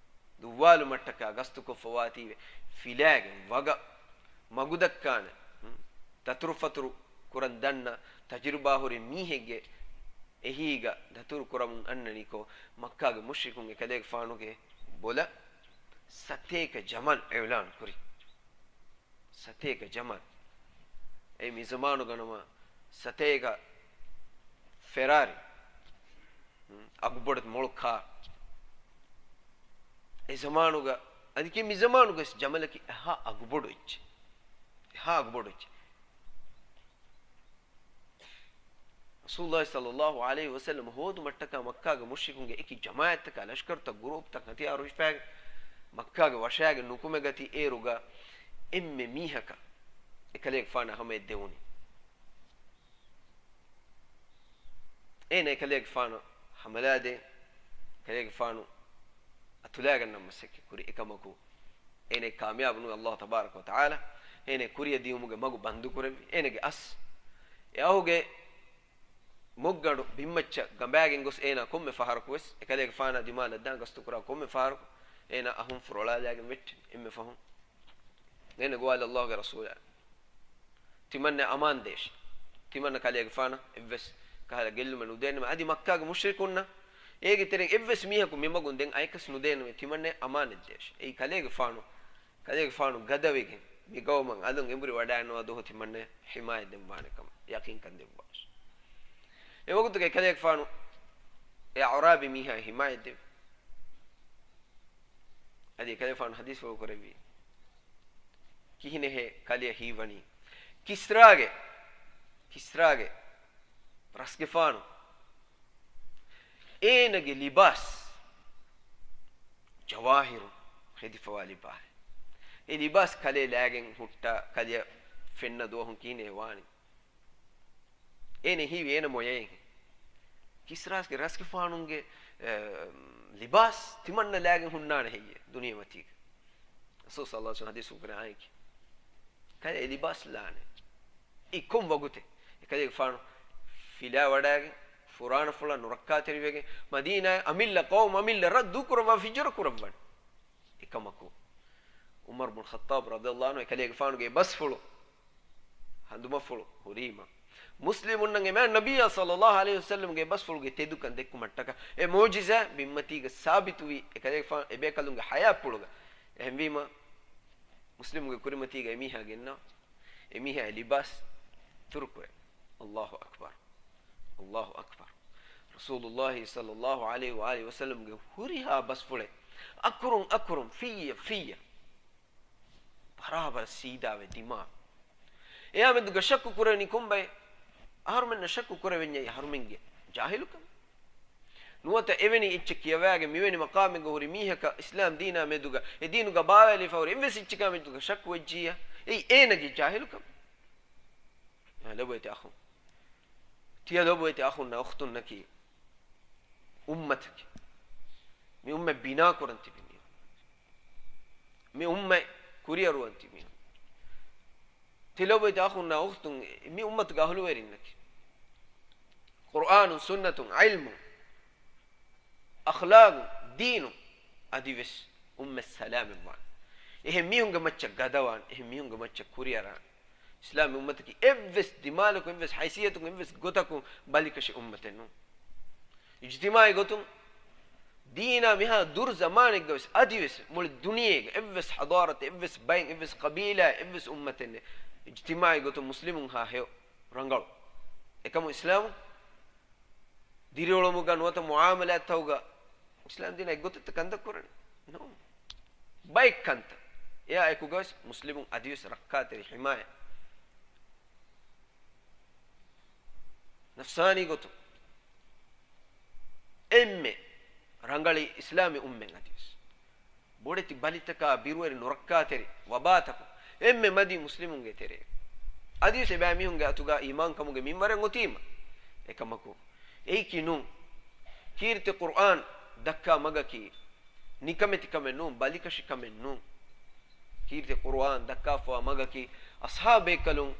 ދުއްވާލުމަށްޓަކާ ގަސްތުކޮށްފަވާތީވެ، ފިލާގެން ވަގަށް މަގުދައްކާނެ، ހުން، ދަތުރުފަތުރު ކުރަން ދަންނަ ތަޖުރިބާހުރި މީހެއްގެ އެހީގަ ދަތުރު ކުރަމުން އަންނަނިކޮށް، މައްކާގެ މުޝްރިކުން އެކަލޭގެފާނުގެ ބޮލަށް ސަތޭކަ ޖަމަލް އިޢުލާން ކުރި. ސަތޭކަ ޖަމަލް. އެ މިޒަމާނުގަ ނަމަ ސަތޭކަ ފެރާރި، ހުން، އަގުބޮޑެތި މޮޅު ކާ. އެ ޒަމާނުގަ، އަދި ކި މިޒަމާނުގަ ވެސް ޖަމަލަކީ އެހާ އަގުބޮޑު އެއްޗެއް. އެހާ އަގުބޮޑު އެއްޗެއް. ރަސޫލުﷲ ޞައްލައްލާހު ޢަލައިހި ވަސައްލަމް ހޯދުމަށްޓަކާ މައްކާގެ މުޝްރިކުންގެ އެކި ޖަމާޢަތްތަކާ، ލަޝްކަރުތައް، ގުރޫޕްތައް ހަތިޔާރު ހިފާގެން މައްކާގެ ވަށާގެން ނުކުމެގަތީ އޭރުގަ އެންމެ މީހަކަށް އެކަލޭގެފާނާ ހަމަޔަށް ދެވުނީ. އޭނަ އެކަލޭގެފާނަށް ހަމަލާދޭ، އެކަލޭގެފާނު އަތުލާގަންނަން މަސައްކަތް ކުރި. އެކަމަކު، އޭނަ ކާމިޔާބު ނުވެ، ﷲ ތަބާރަކަ ވަތަޢާލާ އޭނަ ކުރިޔަށް ދިޔުމުގެ މަގު ބަންދު ކުރެއްވި. އޭނަގެ އަސް އެ އަހުގެ މޮށްގަނޑު ބިންމައްޗަށް ގަނބާގެން ގޮސް، އޭނާ ކޮންމެ ފަހަރަކު ވެސް އެކަލޭގެފާނާ ދިމާލަށް ދާން ގަސްތުކުރާ ކޮންމެ ފަހަރަކު އޭނާ އަހުން ފުރޮޅާލާގެން ވެއްޓެން. އެންމެ ފަހުން އޭނަ ގޮވާލި ﷲ ގެ ރަސޫލާ، ތިމަންނަ އަމާން ދޭށި. ތިމަންނަ ކަލޭގެފާނަށް އެއްވެސް ކަހަލަ ގެއްލުމެއް ނުދޭނަމޭ. އަދި މައްކާގެ މުޝްރިކުންނަށް އޭގެ ތެރެއިން އެއްވެސް މީހަކު މިމަގުން ދެން އަޔަކަސް ނުދޭނަމޭ. ތިމަންނަ އަމާނެއް ދޭށި. އެއީ ކަލޭގެފާނު، ކަލޭގެފާނު ގަދަވެގެން މި ގައުމަށް އަލުން އެނބުރި ވަޑައިންނަވާ ދުވަހު ތިމަންނަ ޙިމާޔަތް ދެން ވާނެ ކަމަށް ޔަޤީންކަން ދެއްވާށި. އެ ވަގުތުގައި ކަލޭގެފާނު އެ އަޢުރާބީ މީހާ ޙިމާޔަތް ދެއްވި. އަދި ކަލޭގެފާނު ޙަދީޘްފުޅު ކުރެއްވި. ކިހިނެއްހޭ ކަލެޔަށް ހީވަނީ؟ ކިސްރާގެ، ކިސްރާގެ ރަސްގެފާނު އޭނަގެ ލިބާސް ޖަވާހިރު ހެދިފަވާ ލިބާހެއް. އެ ލިބާސް ކަލޭ ލާގެން ހުއްޓާ ކަލެޔަށް ފެންނަ ދުވަހުން ކިހިނެއް ވާނީ؟ އޭނަ ހީވި އޭނަ މޮޔައެއްހެން. ކިސްރާގެ ރަސްގެފާނުގެ، އެ، ލިބާސް ތިމަންނަ ލާގެން ހުންނާނެ ހެއްޔޭ ދުނިޔެމަތީގަ؟ ރަސޫލު ޞައްލައްލާހު ޢަލައިހި ވަސައްލަމަ ޙަދީޘް ކުރާ އާއެކީ. ކަލޭ ލިބާސް ލާނެ. އެ ކޮން ވަގުތެއް؟ އެކަލޭގެފާނު ފިލާވަޑައިގެން، ފުރާނަފުޅަށް ނުރައްކާތެރިވެގެން، މަދީނާއަށް އަމިއްލަ ޤައުމު، އަމިއްލަ ރަށް ދޫކުރައްވާ ހިޖުރަ ކުރައްވަނީ. އެކަމަކު، ޢުމަރު ބުން ޚައްޠާބު ރަޟިޔައްލާހު ޢަންހު އެކަލޭގެފާނުގެ ބަސްފުޅު، ހަނދުމަފުޅު ހުރީމަ، މުސްލިމުންނަށް އެމާ ނަބިއްޔާ ޞައްލައްލާހު ޢަލައިހި ވަސައްލަމްގެ ބަސްފުޅުގެ ތެދުކަން ދެއްކުމަށްޓަކާ އެ މުޢުޖިޒާ ބިންމަތީގަ ސާބިތުވީ އެކަލޭގެފާނު އެބޭކަލުންގެ ޙަޔާތްޕުޅުގަ. އެހެންވީމަ، މުސްލިމުގެ ކުރިމަތީގަ އެމީހާ ގެންނަ، އެމީހާ ލިބާސް ތުރުކުރޭ. ﷲ އަކްބަރު. ﷲ އަކްބަރު. ރަސޫލުﷲ ޞައްލައްލާހު ޢަލައިހި ވައާލިހި ވަސައްލަމްގެ ހުރިހާ ބަސްފުޅެއް އަކުރުން އަކުރުން، ފިއްޔަ ފިއްޔަ، ބަރާބަރަށް ސީދާވެ ދިމާވި. އެއާމެދުގަ ޝައްކު ކުރެވެނީ ކޮންބައެއް؟ އަހަރުމެންނަށް ޝައްކު ކުރެވެންޏާ އަހަރުމެންގެ ޖާހިލުކަމަށް. ނުވަތަ އެވެނި އެއްޗެއް ކިޔަވާގެން މިވެނި މަޤާމެއްގަ ހުރި މީހަކަށް އިސްލާމް ދީނާ މެދުގަ އެ ދީނުގަ ބާވައިލިފަ ހުރި އެއްވެސް އެއްޗަކާ މެދުގަ ޝައްކު ވެއްޖިއްޔާ، އެއީ އޭނަގެ ޖާހިލުކަމަށް. ލޮބުވެތި އަޚުން. ތިޔަ ލޮބުވެތި އަޚުންނާ އުޚްތުންނަކީ އުއްމަތަކީ. މި އުއްމަތް ބިނާކުރަން ތިބި މީހުން. މި އުއްމަތް ކުރިއަރުވަން ތިބި މީހުން. ތި ލޮބުވެތި އަޚުންނާ އުޚްތުން، މި އުއްމަތުގެ އަހުލުވެރިންނަކީ. ޤުރްއާނުން، ސުންނަތުން، ޢިލްމުން، އަޚްލާގުން، ދީނުން އަދިވެސް އުއްމަތް ސަލާމަތްވާން. އެހެން މީހުންގެ މައްޗަށް ގަދަވާން، އެހެން މީހުންގެ މައްޗަށް ކުރިއަރާން. އިސްލާމީ އުއްމަތަކީ އެއްވެސް ދިމާލަކުން، އެއްވެސް ހައިސިއްޔަތަކުން، އެއްވެސް ގޮތަކުން ބަލިކަށި އުއްމަތެއް ނޫން. އިޖްތިމާޢީ ގޮތުން ދީނާ މިހާ ދުރު ޒަމާނެއްގަވެސް އަދިވެސް މުޅި ދުނިޔޭގަ އެއްވެސް ޙަޟާރަތެއް، އެއްވެސް ބައެއް، އެއްވެސް ޤަބީލާއެއް، އެއްވެސް އުއްމަތެއް ނެތް އިޖްތިމާޢީ ގޮތުން މުސްލިމުންހާ ހެޔޮ ރަނގަޅު. އެކަމު އިސްލާމު ދިރިއުޅުމުގަ ނުވަތަ މުޢާމަލާތްތަކުގަ އިސްލާމް ދީނާ އެއްގޮތެއްތަ ކަންތައް ކުރަނީ؟ ނޫން. ބައެއް ކަންތައް. އެއާ އެކުގަވެސް މުސްލިމުން އަދިވެސް ރައްކާތެރި ޙިމާޔަތް. ނަފްސާނީ ގޮތުން އެންމެ ރަނގަޅީ އިސްލާމީ އުއްމަތް އަދިވެސް. ބޮޑެތި ބަލިތަކާ ބިރުވެރި ނުރައްކާތެރި ވަބާތަކުން އެންމެ މަދީ މުސްލިމުންގެ ތެރޭ. އަދިވެސް އެބައިމީހުންގެ އަތުގަ އީމާންކަމުގެ މިންވަރެއް އޮތީމަ. އެކަމަކު، އެއީކީ ނޫން. ކީރިތި ޤުރްއާން ދައްކާ މަގަކީ ނިކަމެތިކަމެއް ނޫން، ބަލިކަށިކަމެއް ނޫން. ކީރިތި ޤުރްއާން ދައްކާފަވާ މަގަކީ އަޞްޙާބޭކަލުން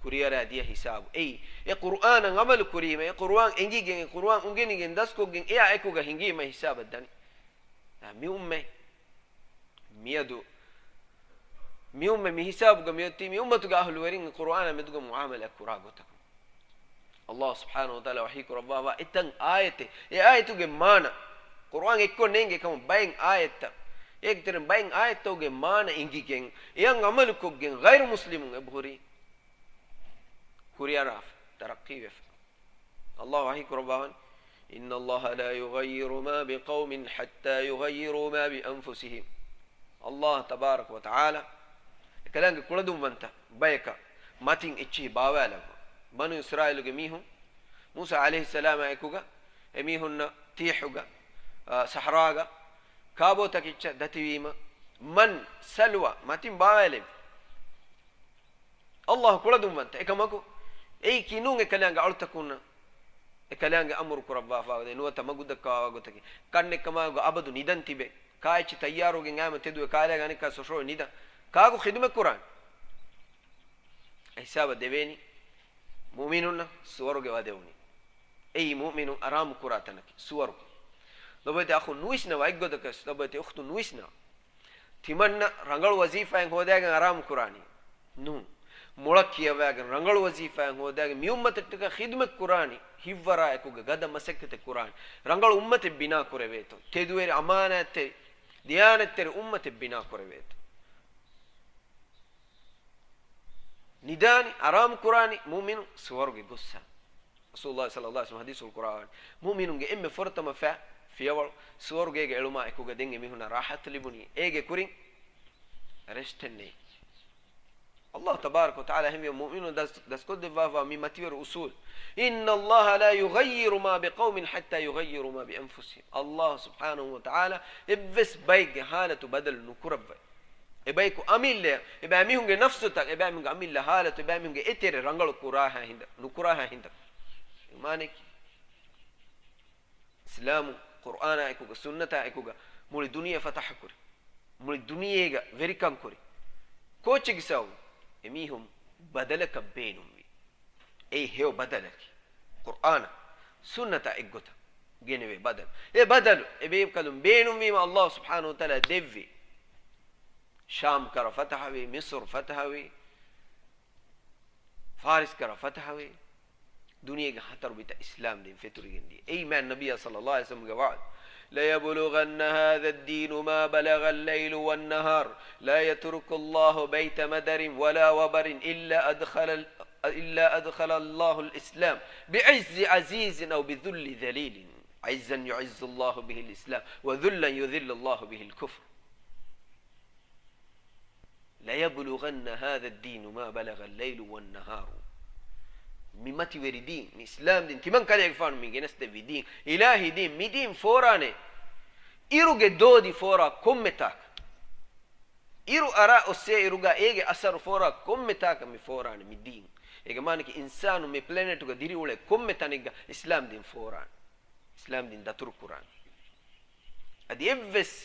ކުރިއަރާ ދިޔަ ހިސާބު. އެއީ، އެ ޤުރްއާނަށް ޢަމަލު ކުރީމަ، އެ ޤުރްއާން އެނގިގެން، އެ ޤުރްއާން އުނގެނިގެން ދަސްކޮށްގެން އެއާ އެކުގަ ހިނގީމަ ހިސާބަށް ދަނީ. މި އުއްމަތް މިއަދު މި އުއްމަތް މި ހިސާބުގަ މިއޮތީ މި އުއްމަތުގެ އަހުލުވެރިން ޤުރްއާނާ މެދުގަ މުޢާމަލާ ކުރާ ގޮތަކުން. ﷲ ސުބްޙާނަހޫ ވަތަޢާލާ ވަޙީ ކުރައްވާފަ އެތައް އާޔަތެއް، އެ އާޔަތުގެ މާނަ، ޤުރްއާން އެއްކޮށް ނޭނގޭ ކަމަށް ބައެއް އާޔަތްތައް، އޭގެ ތެރެއިން ބައެއް އާޔަތްތަކުގެ މާނަ އެނގިގެން، އެއަށް ޢަމަލުކޮށްގެން ޣައިރު މުސްލިމުން އެބަހުރީ ކުރިއަރާފަ، ތަރައްޤީވެފަ. ﷲ ވަޙީ ކުރައްވާވަނީ، إن الله لا يغير ما بقوم حتى يغيروا ما بأنفسهم. ﷲ ތަބާރަކަ ވަތަޢާލާ އެކަލާނގެ ކުޅަދުންވަންތަ ބަޔަކަށް މަތިން އެއްޗިހި ބާވާލައްވާ. ބަނޫ އިސްރާއީލުގެ މީހުން މޫސާ ޢަލައިހިއްސަލާމާ އެކުގަ އެމީހުންނަށް ތީޙުގަ، އާ، ޞަޙްރާގަ ކާބޯތަކެއްޗަށް ދަތިވީމަ، މަން، ސަލްވާ، މަތިން ބާވާލެއްވި. ﷲ ކުޅަދުންވަންތަ. އެކަމަކު، އެއީކީ ނޫން އެކަލާނގެ އަޅުތަކުންނަށް، އެކަލާނގެ އަމުރު ކުރައްވާފަވާ ދޭ ނުވަތަ މަގު ދައްކަވާ ގޮތަކީ، ކަންނެއްކަމާގު އަބަދު ނިދަން ތިބެ، ކާއެއްޗި ތައްޔާރުވެގެން އާމަ ތެދުވެ ކާލާގެ އަނެއްކާ ސޮށޮވެ ނިދަން. ކާކު ޚިދުމަތް ކުރާނީ؟ އެ ހިސާބަށް ދެވޭނީ މުއުމިނުންނަށް ސުވަރުގެ ވަދެވުނީ. އެއީ މުއުމިނުން އަރާމު ކުރާ ތަނަކީ ސުވަރުގެ. ލޮބުވެތި އަޚުން ނުވިސްނަވާ އެއްގޮތަކަށް، ލޮބުވެތި އުޚްތުން ނުވިސްނަވާ. ތިމަންނަ ރަނގަޅު ވަޒީފާއެއް ހޯދާގެން އަރާމު ކުރާނީ؟ ނޫން. މޮޅަށް ކިޔަވާގެން ރަނގަޅު ވަޒީފާއެއް ހޯދާގެން މި އުއްމަތަށްޓަކާ ޚިދުމަތް ކުރާނީ، ހިތްވަރާ އެކުގަ ގަދަ މަސައްކަތެއް ކުރާނީ، ރަނގަޅު އުއްމަތެއް ބިނާ ކުރެވޭތޯ، ތެދުވެރި އަމާނާތްތެރި، ދިޔާނަތްތެރި އުއްމަތެއް ބިނާ ކުރެވޭތޯ. ނިދާނީ، އަރާމު ކުރާނީ މުއުމިނު ސުވަރުގެ ގޮއްސަ. ރަސޫލުﷲ ޞައްލަﷲ ޢަލައިހި ވަސައްލަމަ ޙަދީޘްފުޅު ކުރައްވާނެ، މުއުމިނުންގެ އެންމެ ފުރަތަމަ ފަ-، ފިޔަވަޅު ސުވަރުގޭގެ އެޅުމާ އެކުގަ ދެން އެމީހުންނަށް ރާޙަތު ލިބުނީ އޭގެ ކުރިން ރެސްޓެއް ނެތް. ﷲ ތަބާރަކަ ވަތަޢާލާ އެހެންވެ މުއުމިނުން ދަސް-، ދަސްކޮށްދެއްވާފަ މި މަތިވެރި އުޞޫލް، إن الله لا يغير ما بقوم حتى يغيروا ما بأنفسهم. ﷲ ސުބްޙާނަހޫ ވަތަޢާލާ އެއްވެސް ބައެއްގެ ޙާލަތު ބަދަލު ނުކުރައްވައި. އެބަޔަކު އަމިއްލައަށް، އެބައިމީހުންގެ ނަފްސުތައް، އެބައިމީހުންގެ އަމިއްލަ ޙާލަތު، އެބައިމީހުންގެ އެތެރެ ރަނގަޅު ކުރާހާ ހިނދަ، ނުކުރާހާ ހިނދަ. މާނައަކީ، އިސްލާމު ޤުރްއާނާ އެކުގަ، ސުންނަތާ އެކުގަ މުޅި ދުނިޔެ ފަތަޙަ ކުރި. މުޅި ދުނިޔޭގަ ވެރިކަން ކުރި. ކޯއްޗެއްގެ ސަބަބުން؟ އެމީހުން ބަދަލަކަށް ބޭނުންވި. އެއީ ހެޔޮ ބަދަލަކީ. ޤުރްއާނާ ސުންނަތާ އެއްގޮތަށް ގެނެވޭ ބަދަލު. އެ ބަދަލު އެ ބޭކަލުން ބޭނުންވީމަ، ﷲ ސުބްޙާނަހޫ ވަތަޢާލާ ދެއްވި. ޝާމް ކަރަ ފަތަޙަވި، މިޞްރު ފަތަޙަވި، ފާރިސް ކަރަ ފަތަޙަވި، ދުނިޔޭގެ ހަތަރު ބިތަށް އިސްލާމް ދީން ފެތުރިގެން ދިޔަ. އެއީ މާތް ނަބިއްޔާ ޞައްލައްލާހު ޢަލައިހި ވަސައްލަމްގެ ވަޢުދު، "ليبلغن هذا الدين ما بلغ الليل والنهار، لا يترك الله بيت مدر ولا وبر إلا أدخل، إلا أدخل الله الإسلام بعز عزيز أو بذل ذليل، عزا يعز الله به الإسلام وذلا يذل الله به الكفر." "ليبلغن هذا الدين ما بلغ الليل والنهار." މި މަތިވެރި ދީން، މި އިސްލާމް ދީން، ތިމަން ކަލޭގެފާނު މި ގެނެސްދެއްވި ދީން، އިލާހީ ދީން، މި ދީން ފޯރާނެ އިރުގެ ދޯދި ފޯރާ ކޮންމެ ތާކަށް. އިރު އަރާ އޮއްސޭ އިރުގަ އޭގެ އަސަރު ފޯރާ ކޮންމެ ތާކަށް މި ފޯރާނެ މި ދީން. އޭގެ މާނަކީ އިންސާނު މި ޕްލެނެޓުގަ ދިރިއުޅޭ ކޮންމެ ތަނެއްގަ އިސްލާމް ދީން ފޯރާނެ. އިސްލާމް ދީން ދަތުރު ކުރާނެ. އަދި އެއްވެސް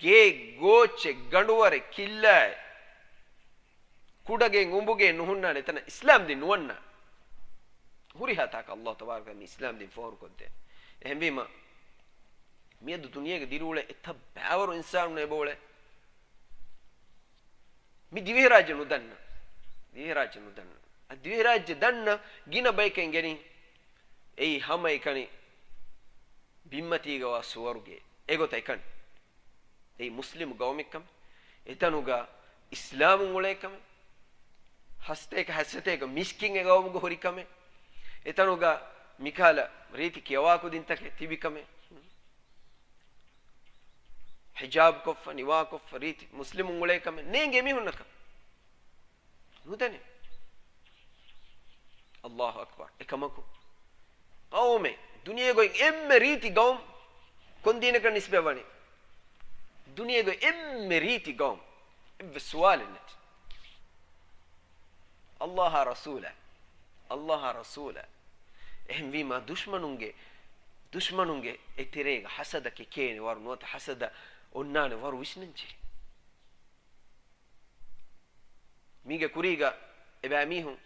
ގޭ، ގޯއްޗެއް، ގަނޑުވަރެއް، ކިއްލާއެއް، ކުޑަގެއް، އުނބުގެއް ނުހުންނާނެ ތަނަށް އިސްލާމް ދީން ނުވަންނާނެ. ހުރިހާ ތާކަށް ﷲ ތަބާރަކަ މި އިސްލާމް ދީން ފޯރުކޮށްދޭ. އެހެންވީމަ، މިއަދު ދުނިޔޭގަ ދިރިއުޅޭ އެތައް ބައިވަރު އިންސާނުން އެބައުޅޭ. މި ދިވެހިރާއްޖެ ނުދަންނަ. ދިވެހިރާއްޖެ ނުދަންނަ. އަދި ދިވެހިރާއްޖެ ދަންނަ ގިނަ ބަޔަކަށް އެނގެނީ އެއީ ހަމައެކަނި ބިންމަތީގަވާ ސުވަރުގެ އެގޮތަށް އެކަނި. އެއީ މުސްލިމު ގައުމެއްކަމެއް، އެތަނުގަ އިސްލާމުން އުޅޭކަމެއް، ހަސަތޭކަ ހަސަތޭކަ މިސްކިތް އެ ގައުމުގަ ހުރިކަމެއް، އެތަނުގަ މިކަހަލަ ރީތި ކިޔަވާކުދިންތަކެއް ތިބިކަމެއް، ހިޖާބް ކޮށްފަ، ނިވާކޮށްފަ، ރީތި މުސްލިމުން އުޅޭކަމެއް ނޭނގޭ މީހުންނަކަށް. ނުދަނީ. އައްލާހު އަކްބަރު. އެކަމަކު، ގައުމެއް، ދުނިޔޭގައި އެންމެ ރީތި ގައުމު ކޮން ދީނަކަށް ނިސްބަތްވަނީ؟ ދުނިޔޭގައި އެންމެ ރީތި ގައުމު. އެއްވެސް ސުވާލެއް ނެތި. އައްލާހާ ރަސޫލާ. އައްލާހާ ރަސޫލާ. އެހެންވީމާ، ދުޝްމަނުންގެ، ދުޝްމަނުންގެ އެތެރޭގަ ހަސަދަ ކެކޭނެ ވަރު ނުވަތަ ހަސަދަ އޮންނާނެ ވަރު ވިސްނަންޖެހޭ. މީގެ ކުރީގަ އެބައިމީހުން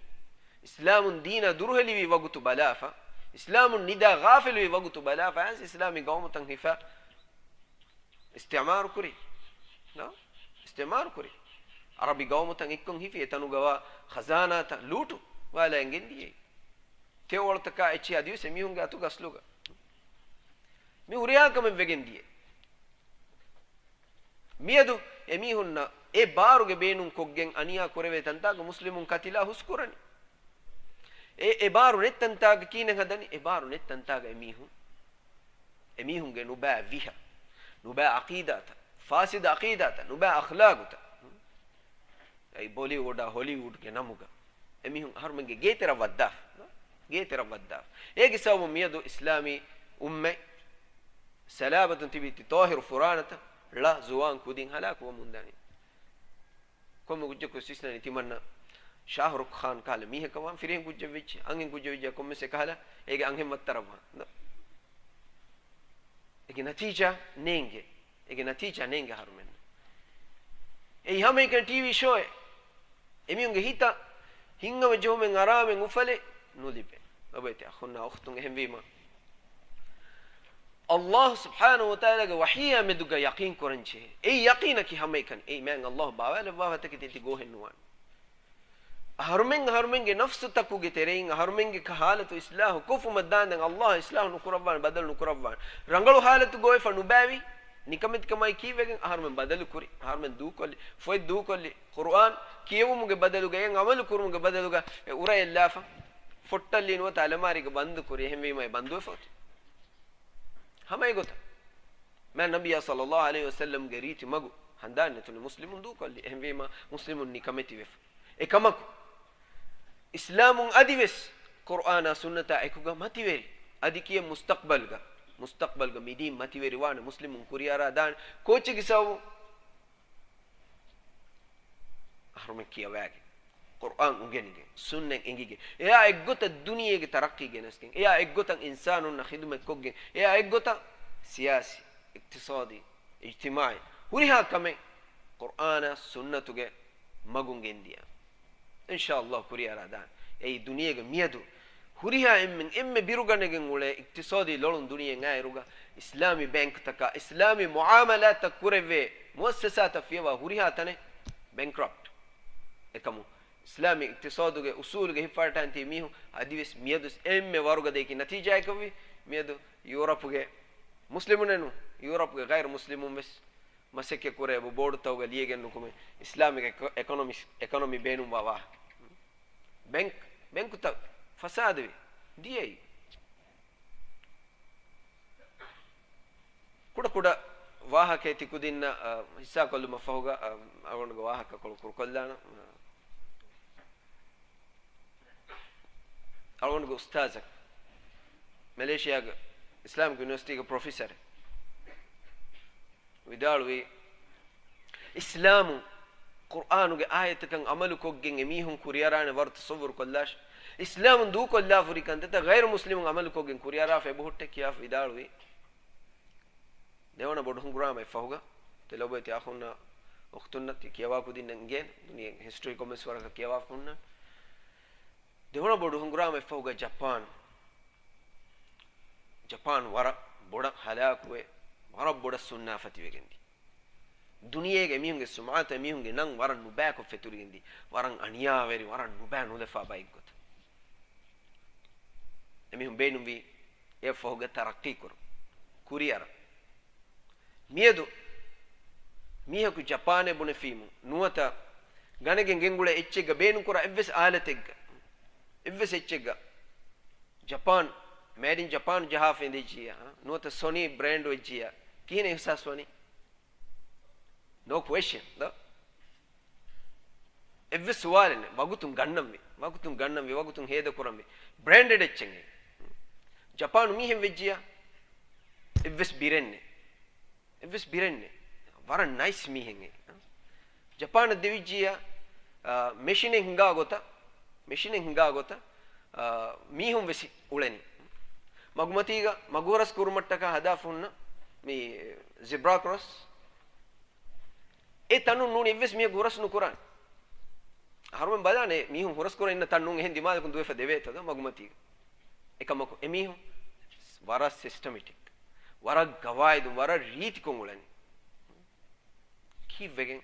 އިސްލާމުން ދީނާ ދުރުހެލިވި ވަގުތު ބަލާފަ، އިސްލާމުން ނިދާ ޣާފިލުވި ވަގުތު ބަލާފަ، އައިސް އިސްލާމީ ގައުމުތައް ހިފާ އިސްތިޢުމާރު ކުރި. ނޯ؟ އިސްތިޢުމާރު ކުރި. އަރަބި ގައުމުތައް އެއްކޮށް ހިފި، އެތަނުގަވާ ޚަޒާނާތައް ލޫޓު ވާލައިގެން ދިޔައީ. ތެޔޮޅުތަކާ އެއްޗެއް އަދިވެސް އެމީހުންގެ އަތުގަ އަސްލުގަ. މި ހުރިހާ ކަމެއް ވެގެން ދިޔަ. މިއަދު އެމީހުންނަށް އެ ބާރުގެ ބޭނުން ކޮށްގެން އަނިޔާ ކުރެވޭ ތަންތާގަ މުސްލިމުން ކަތިލާ ހުސްކުރަނީ. އެ، އެ ބާރު ނެތް ތަންތާގަ ކީނެއް ހަދަނީ؟ އެ ބާރު ނެތް ތަންތާގަ އެމީހުން، އެމީހުންގެ ނުބައި ވިހަ، ނުބައި ޢަޤީދާތައް، ފާސިދު ޢަޤީދާތައް، ނުބައި އަޚްލާގުތައް. އެއީ ބޮލިވުޑާ ހޮލިވުޑްގެ ނަމުގަ އެމީހުން އަހަރުމެންގެ ގޭތެރަށް ވައްދާފަ. ގޭތެރަށް ވައްދާފަ. އޭގެ ސަބަބުން މިއަދު އިސްލާމީ އުއްމަތް ސަލާމަތުން ތިބީ ތި ޠާހިރު ފުރާނަތައް ޅަ ޒުވާން ކުދިން ހަލާކުވަމުންދާނީ. ކޮންމެ ކުއްޖަކު ވިސްނަނީ ތިމަންނަ ޝާހްރުޚް ޚާން ކަހަލަ މީހަކަށް ވާން، ފިރިހެން ކުއްޖެއް ވެއްޖެ، އަންހެން ކުއްޖެއް ވެއްޖެ، ކޮންމެސް އެކަހަލަ އޭގެ އަންހެން ވައްތަރަށް ވާން. އޭގެ ނަތީޖާ ނޭނގެ. އޭގެ ނަތީޖާ ނޭނގެ އަހަރުމެން. އެއީ ހަމައެކަނި ޓީވީ ޝޯއެއް. އެމީހުންގެ ހިތަށް ހިތްހަމަޖެހުމެއް އަރާމެއް އުފަލެއް ނުލިބޭ. ލޮބުވެތި އަޚުންނާ އުޚްތުން، އެހެންވީމަ، އައްލާހު ސުބްޙާނަހު ވަތަޢާލާގެ ވަޙީއާ މެދުގަ ޔަޤީން ކުރަން ޖެހޭ. އެއީ ޔަޤީނަކީ ހަމައެކަނި. އެއީ މާތް އައްލާހު ބާވާލައްވާފަ ތަކެތި ތި ގޯހެއް ނުވާނެ. އަހަރުމެން އަހަރުމެންގެ ނަފްސުތަކުގެ ތެރެއިން އަހަރުމެންގެ ކަ-، ހާލަތު އިސްލާހު ކޮށްފުމަށް ދާންދެން އައްލާހު އިސްލާހު ނުކުރައްވާނެ، ބަދަލު ނުކުރައްވާނެ. ރަނގަޅު ހާލަތުގަ އޮތްފަ ނުބައިވި، ނިކަމެތިކަމާއި ކީއްވެގެން އަހަރުމެން ބަދަލު ކުރި، އަހަރުމެން ދޫކޮށްލި، ފޮތް ދޫކޮށްލި، ޤުރުއާން ކިޔެވުމުގެ ބަދަލުގަ އެއަށް ޢަމަލު ކުރުމުގެ ބަދަލުގަ އެ އުރައެއް ލާފަ، ފޮއްޓަށްލީ ނުވަތަ އަލަމާރީގަ ބަންދު ކުރި، އެހެންވީމަ އެ ބަންދުވެފަ އޮތީ. ހަމަ އެގޮތަށް މާތް ނަބިއްޔާ ޞައްލައްލާހު ޢަލައިހި ވަސައްލަމްގެ ރީތި މަގު ހަނދާން ނެތުނު މުސްލިމުން ދޫކޮށްލި. އެހެންވީމަ މުސްލިމުން ނިކަމެތިވެފަ. އެކަމަކު، އިސްލާމުން އަދިވެސް ޤުރްއާނާ ސުންނަތާ އެކުގަ މަތިވެރި. އަދި ކިޔެ މުސްތަޤްބަލްގަ، މުސްތަޤްބަލްގަ މިދީން މަތިވެރިވާނެ، މުސްލިމުން ކުރިއަރާ ދާނެ. ކޯއްޗެއްގެ ސަބަބުން؟ އަހަރުމެން ކިޔަވައިގެން. ޤުރްއާން އުނގެނިގެން، ސުންނަތް އެނގިގެން، އެއާ އެއްގޮތަށް ދުނިޔޭގެ ތަރައްޤީ ގެނެސްގެން، އެއާ އެއްގޮތަށް އިންސާނުންނަށް ޚިދުމަތްކޮށްގެން، އެއާ އެއްގޮތަށް ސިޔާސީ، އިޤްތިޞާދީ، އިޖްތިމާޢީ ހުރިހާ ކަމެއް ޤުރްއާނާ ސުންނަތުގެ މަގުން ގެންދިޔާ، އިންޝާﷲ ކުރިއަރާ ދާނެ. އެއީ ދުނިޔޭގެ މިއަދު ހުރިހާ އެންމެން އެންމެ ބިރުގަނެގެން އުޅޭ އިޤްތިޞާދީ ލޮޅުން ދުނިޔެއަށް އާއިރުގަ، އިސްލާމީ ބޭންކްތަކާ، އިސްލާމީ މުޢާމަލާތްތައް ކުރެވޭ މުއައްސަސާތައް ފިޔަވާ ހުރިހާ ތަނެއް ބެންކްރަޕްޓް. އެކަމު އިސްލާމީ އިޤްތިޞާދުގެ އުޞޫލުގެ ހިފަހައްޓާން ތިބި މީހުން އަދިވެސް މިއަދު އެންމެ ވަރުގަދަޔަކީ ނަތީޖާއަކަށްވީ. މިއަދު ޔޫރަޕުގެ މުސްލިމުންނެއް ނޫން، ޔޫރަޕުގެ ޣައިރު މުސްލިމުން ވެސް މަސައްކަތް ކުރޭ އެބަ ބޯޑުތަކުގަ ލިޔެގެން ނުކުމެ، އިސްލާމިކް އެކޮ-، އެކޮނޮމި، އެކޮނޮމި ބޭނުންވާ ވާހަކަ. ބެންކް، ބެންކުތައް ފަސާދަވި ދިޔައީ. ކުޑަ ކުޑަ ވާހަކައެއް ތި ކުދިންނަށް، އަ، ހިއްސާކޮށްލުމަށް ފަހުގަ، އަ، އަޅުގަނޑުގެ ވާހަކަކޮޅު ކުރުކޮށްލާނަން. އަޅުގަނޑުގެ އުސްތާޒަކު، މެލޭޝިޔާގެ އިސްލާމިކް ޔުނިވަރސިޓީގެ ޕްރޮފެސަރެއް ވިދާޅުވީ، އިސްލާމުން ޤުރްއާނުގެ އާޔަތަކަށް ޢަމަލުކޮށްގެން އެމީހުން ކުރިއަރާނެ ވަރު ތަޞައްވުރު ކޮށްލާށި. އިސްލާމުން ދޫކޮށްލާފަ ހުރި ކަންތައްތައް ޣައިރު މުސްލިމުން ޢަމަލުކޮށްގެން ކުރިއަރާފަ އެބަހުއްޓޭ ކިޔާފަ ވިދާޅުވީ. ދެވަނަ ބޮޑު ހަނގުރާމައެއް ފަހުގަ، ތި ލޮބުވެތި އަޚުންނާ އުޚްތުންނަށް ތި ކިޔަވާ ކުދިންނަށް އިނގޭނެ، ދުނިޔޭގެ ހިސްޓްރީ ކޮންމެސް ވަރަކަށް ކިޔަވާފަ ހުންނަން. ދެވަނަ ބޮޑު ހަނގުރާމައެއް ފަހުގަ ޖަޕާން، ޖަޕާން ވަރަށް ބޮޑަށް ހަލާކުވެ، ވަރަށް ބޮޑަށް ސުންނާފަތިވެގެންދި. ދުނިޔޭގެ އެމީހުންގެ ސުމްޢަތު އެމީހުންގެ ނަން ވަރަށް ނުބައިކޮށް ފެތުރިގެންދި. ވަރަށް އަނިޔާވެރި، ވަރަށް ނުބައި ނުލަފާ ބައެއްގޮތަށް އެމީހުން ބޭނުންވީ އެއަށްފަހުގަ ތަރައްޤީ ކުރުން، ކުރިއަރަން. މިއަދު މީހަކު ޖަޕާނޭ ބުނެފީމު ނުވަތަ ގަނެގެން ގެންގުޅޭ އެއްޗެއްގަ ބޭނުންކުރާ އެއްވެސް އާލަތެއްގަ، އެއްވެސް އެއްޗެއްގަ ޖަޕާން، މޭޑް އިން ޖަޕާން ޖަހާފަ އިނދެއްޖިއްޔާ، ނުވަތަ ސޮނީ ބްރޭންޑް ވެއްޖިއްޔާ، ކިހިނެއް އިޙްސާސް ވަނީ؟ ނޯ ކުއެޝަން ދޯ. އެއްވެސް ސުވާލެއް ނެތް. ވަގުތުން ގަންނަންވީ، ވަގުތުން ގަންނަންވީ، ވަގުތުން ހޭދަކުރަންވީ. ބްރޭންޑެޑް އެއްޗެއް. ޖަޕާނު މީހެއް ވެއްޖިއްޔާ، އެއްވެސް ބިރެއް ނެތް. އެއްވެސް ބިރެއް ނެތް. ވަރަށް ނައިސް މީހެއް އެ. ޖަޕާނަށް ދެވިއްޖިއްޔާ، އާ، މެޝިނެއް ހިނގާ ގޮތަށް، މެޝިނެއް ހިނގާ ގޮތަށް، އާ، މީހުން ވެސް އުޅެނީ. މަގުމަތީގަ މަގުހުރަސް ކުރުމަށްޓަކާ ހަދާފަ ހުންނަ މި ޒިބްރާ ކްރޮސް. އެ ތަނުން ނޫނީ އެއްވެސް މީހަކު ހުރަސް ނުކުރާނެ. އަހަރުމެން ބަލާނެ މީހުން ހުރަސް ކުރަން އިންނަ ތަން ނޫން އެހެން ދިމާލަކުން ދުވެފަ ދެވޭތަ ދޯ މަގުމަތީގަ. އެކަމަކު އެމީހުން ވަރަށް ސިސްޓަމެޓިކް، ވަރަށް ގަވާއިދުން، ވަރަށް ރީތިކޮށް އުޅެނީ. ކީއްވެގެން؟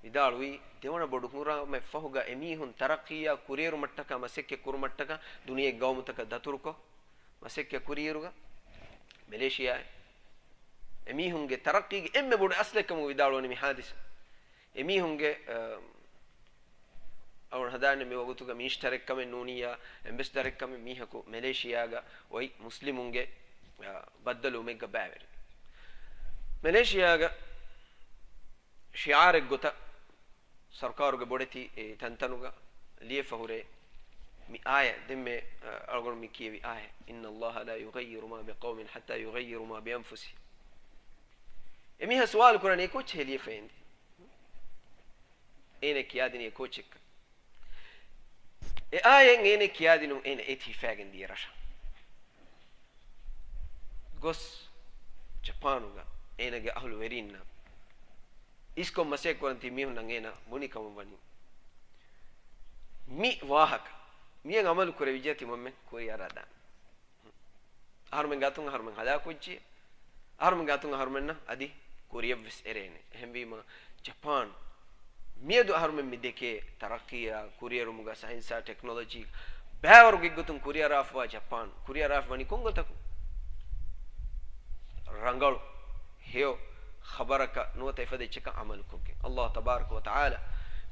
ވިދާޅުވީ، ދެވަނަ ބޮޑު ހަނގުރާމައެއް ފަހުގަ އެމީހުން ތަރައްޤީއާ ކުރިއެރުމަށްޓަކާ މަސައްކަތް ކުރުމަށްޓަކާ ދުނިޔޭގެ ގައުމުތަކަށް ދަތުރުކޮށް، މަސައްކަތް ކުރިއިރުގަ މެލޭޝިޔާއިން އެމީހުންގެ ތަރައްޤީގެ އެންމެ ބޮޑު އަސްލެއްކަމުގަ ވިދާޅުވަނީ މި ހާދިސާ. އެމީހުންގެ، އަ، އަޅުގަނޑު ހަދާނެ މި ވަގުތުގަ މިނިސްޓަރެއްކަމެއް ނޫނިއްޔާ، އެމްބެސެޑަރެއްކަމެއް މީހަކު މެލޭޝިޔާގަ އޮތް މުސްލިމުންގެ، އަ، ބައްދަލުވުމެއްގަ ބައިވެރި. މެލޭޝިޔާގަ ޝިޢާރެއް ގޮތަށް ސަރުކާރުގެ ބޮޑެތި އެ ތަންތަނުގަ ލިޔެފަ ހުރޭ މި އާޔަތް. ދެންމެ، އަ، އަޅުގަނޑު މި ކިޔެވި އާޔަތް، إن الله لا يغير ما بقوم حتى يغيروا ما بأنفسهم. އެމީހާ ސުވާލު ކުރަނީ އެ ކޯޗެއް ލިޔެފަ އިނދީ؟ އޭނަ ކިޔާދިނީ އެ ކޯޗެއްކަން. އެ އާޔަތް އޭނަ ކިޔާދިނުން އޭނަ އޭތި ހިފައިގެން ދިޔަ ރަށަށް. ގޮސް ޖަޕާނުގަ އޭނަގެ އަހުލު ވެރީންނާ އިސްކޮށް މަސައްކަތް ކުރަން ތި މީހުންނަށް އޭނަ ބުނި ކަމަށް ވަނީ، މި ވާހަކަ މިއަށް އަމަލު ކުރެވިއްޖެ ތިމަންމެން ކުރިއަރާ ދާން. އަހަރުމެންގެ އަތުން އަހަރުމެން ހަލާކުވެއްޖެ. އަހަރުމެންގެ އަތުން އަހަރުމެންނަށް އަދި ކުރިއަށްވެސް އެރޭނެ. އެހެންވީމަ، ޖަޕާން މިއަދު އަހަރުމެން މި ދެކޭ ތަރައްޤީއާ، ކުރިއެރުމުގަ ސައިންސާ ޓެކްނޮލޮޖީ ބައިވަރު ގޮތްގޮތުން ކުރިއަރާފަވާ ޖަޕާން، ކުރިއަރާފަ ވަނީ ކޮން ގޮތަކުން؟ ރަނގަޅު، ހެޔޮ، ޚަބަރަކަށް ނުވަތަ އެފަދަ އެއްޗަކަށް އަމަލުކޮށްގެން. ﷲ ތަބާރަކަ ވަ ތަޢާލާ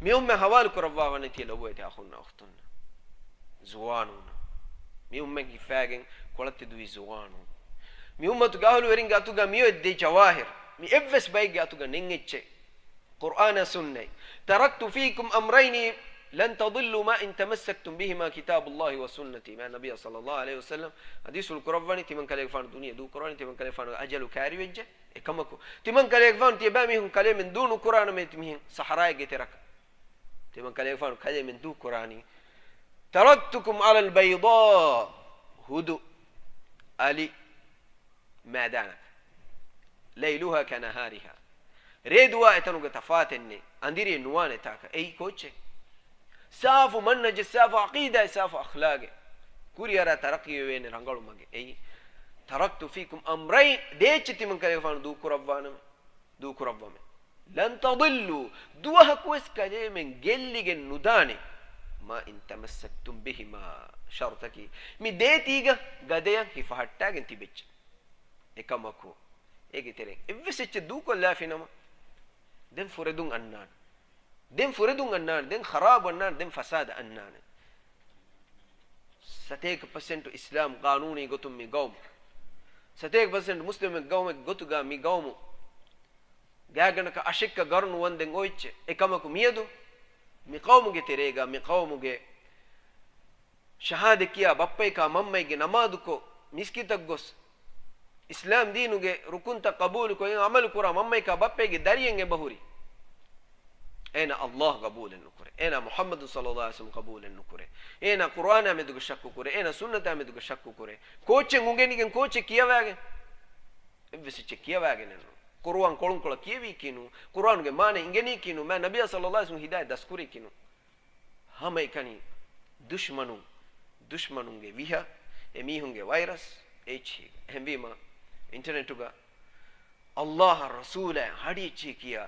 މި އުއްމަތް ހަވާލު ކުރައްވާ ވަނީ ތިޔަ ލޮބުވެތި އަޚުންނާ އުޚްތުންނާ. ޒުވާނުންނަށް. މި އުއްމަތް ހިފާގެން ކޮޅަށް ތެދުވި ޒުވާނުން. މި އުއްމަތުގެ އަހުލުވެރިންގެ އަތުގަ މިއޮތް ދެ ޖަވާހިރު. މި އެއްވެސް ބައެއްގެ އަތުގަ ނެތް އެއްޗެއް. ޤުރްއާނާ ސުންނަތް. تركت فيكم أمرين لن تضلوا ما إن تمسكتم بهما كتاب الله وسنتي. މާތް ނަބިއްޔާ ޞައްލައްލާހު ޢަލައިހި ވަސައްލަމް ޙަދީޘްފުޅު ކުރައްވަނީ، ތިމަން ކަލޭގެފާނު ދުނިޔެ ދޫކުރާނީ، ތިމަން ކަލޭގެފާނުގެ އަޖަލު ކައިރިވެއްޖެ. އެކަމަކު، ތިމަން ކަލޭގެފާނު ތިޔަބައިމީހުން ކަލޭމެން ދޫ ނުކުރާނަމޭ މިހެން ސަހަރާއެއްގެ ތެރަކަށް. ތިމަން ކަލޭގެފާނު ކަލޭމެން ދޫކުރާނީ، "تركتكم على البيضاء" ހުދު އަލި މައިދާނަކަށް. "ليلها كنهارها." ރޭ ދުވާ އެތަނުގެ ތަފާތެއް ނެތް. އަނދިރިއެއް ނުވާނެ ތާކަށް. އެއީ ކޯއްޗެއް؟ ސާފު މަންހަޖެއް، ސާފު ޢަޤީދާއެއް، ސާފު އަޚްލާގެއް. ކުރިއަރާ ތަރައްޤީވެވޭނެ ރަނގަޅު މަގެއް. އެއީ، "تركت فيكم أمرين." ދޭއްޗެއް ތިމަން ކަލޭގެފާނު ދޫކުރައްވާނަމޭ. ދޫކުރައްވަމޭ. "لن تضلوا." ދުވަހަކުވެސް ކަލޭމެން ގެއްލިގެން ނުދާނެ. "ما إن تمسكتم بهما." ޝަރުޠަކީ، މި ދޭތީގަ ގަދަޔަށް ހިފަހައްޓާގެން ތިބެއްޗެ. އެކަމަކު، އޭގެ ތެރެއިން އެއްވެސް އެއްޗެއް ދޫކޮށްލާފިނަމަ، ދެން ފުރެދުން އަންނާނެ. ދެން ފުރެދުން އަންނާނެ. ދެން ޚަރާބު އަންނާނެ. ދެން ފަސާދަ އަންނާނެ. ސަތޭކަ ޕަސެންޓު އިސްލާމް ޤާނޫނީ ގޮތުން މި ގައުމު، ސަތޭކަ ޕަސެންޓު މުސްލިމެއް ގައުމެއް ގޮތުގަ މި ގައުމު ގާތްގަނޑަކަށް އަށެއްކަ ގަރު ނުވަންދެން އޮތްޗެ. އެކަމަކު މިއަދު މި ޤައުމުގެ ތެރޭގަ، މި ޤައުމުގެ ޝަހާދަތް ކިޔާ ބައްޕައެކާ މަންމައެއްގެ ނަމާދުކޮށް، މިސްކިތަށް ގޮސް، އިސްލާމް ދީނުގެ ރުކުންތައް ޤަބޫލުކޮށް އެ ޢަމަލު ކުރާ މަންމައެކާ ބައްޕައެއްގެ ދަރިއެއް އެބަހުރި، އޭނާ ﷲ ޤަބޫލެއް ނުކުރޭ. އޭނާ މުޙައްމަދު ޞައްލައްލާހު ޢަލައިހި ވަސައްލަމް ޤަބޫލެއް ނުކުރޭ. އޭނާ ޤުރްއާނާ މެދުގަ ޝައްކު ކުރޭ. އޭނާ ސުންނަތާ މެދުގަ ޝައްކު ކުރޭ. ކޯއްޗެއް އުނގެނިގެން ކޯއްޗެއް ކިޔަވާގެން؟ އެއްވެސް އެއްޗެއް ކިޔަވާގެނެއް ނޫން. ޤުރުއާން ކޮޅުންކޮޅަށް ކިޔެވީކީ ނޫން. ޤުރުއާނުގެ މާނަ އިނގެނީކީ ނޫން. މާ ނަބިއްޔާ ޞައްލައްލާހު ޢަލައިހި ވަސައްލަމް ހިދާޔަތް ދަސްކުރީކީ ނޫން. ހަމައެކަނި ދުޝްމަނުން، ދުޝްމަނުންގެ ވިހަ، އެމީހުންގެ ވައިރަސް، އެއްޗިހި. އެހެންވީމަ، އިންޓަރނެޓުގަ ﷲ އަށް ރަސޫލާ ހަޑި އެއްޗިހި ކިޔާ،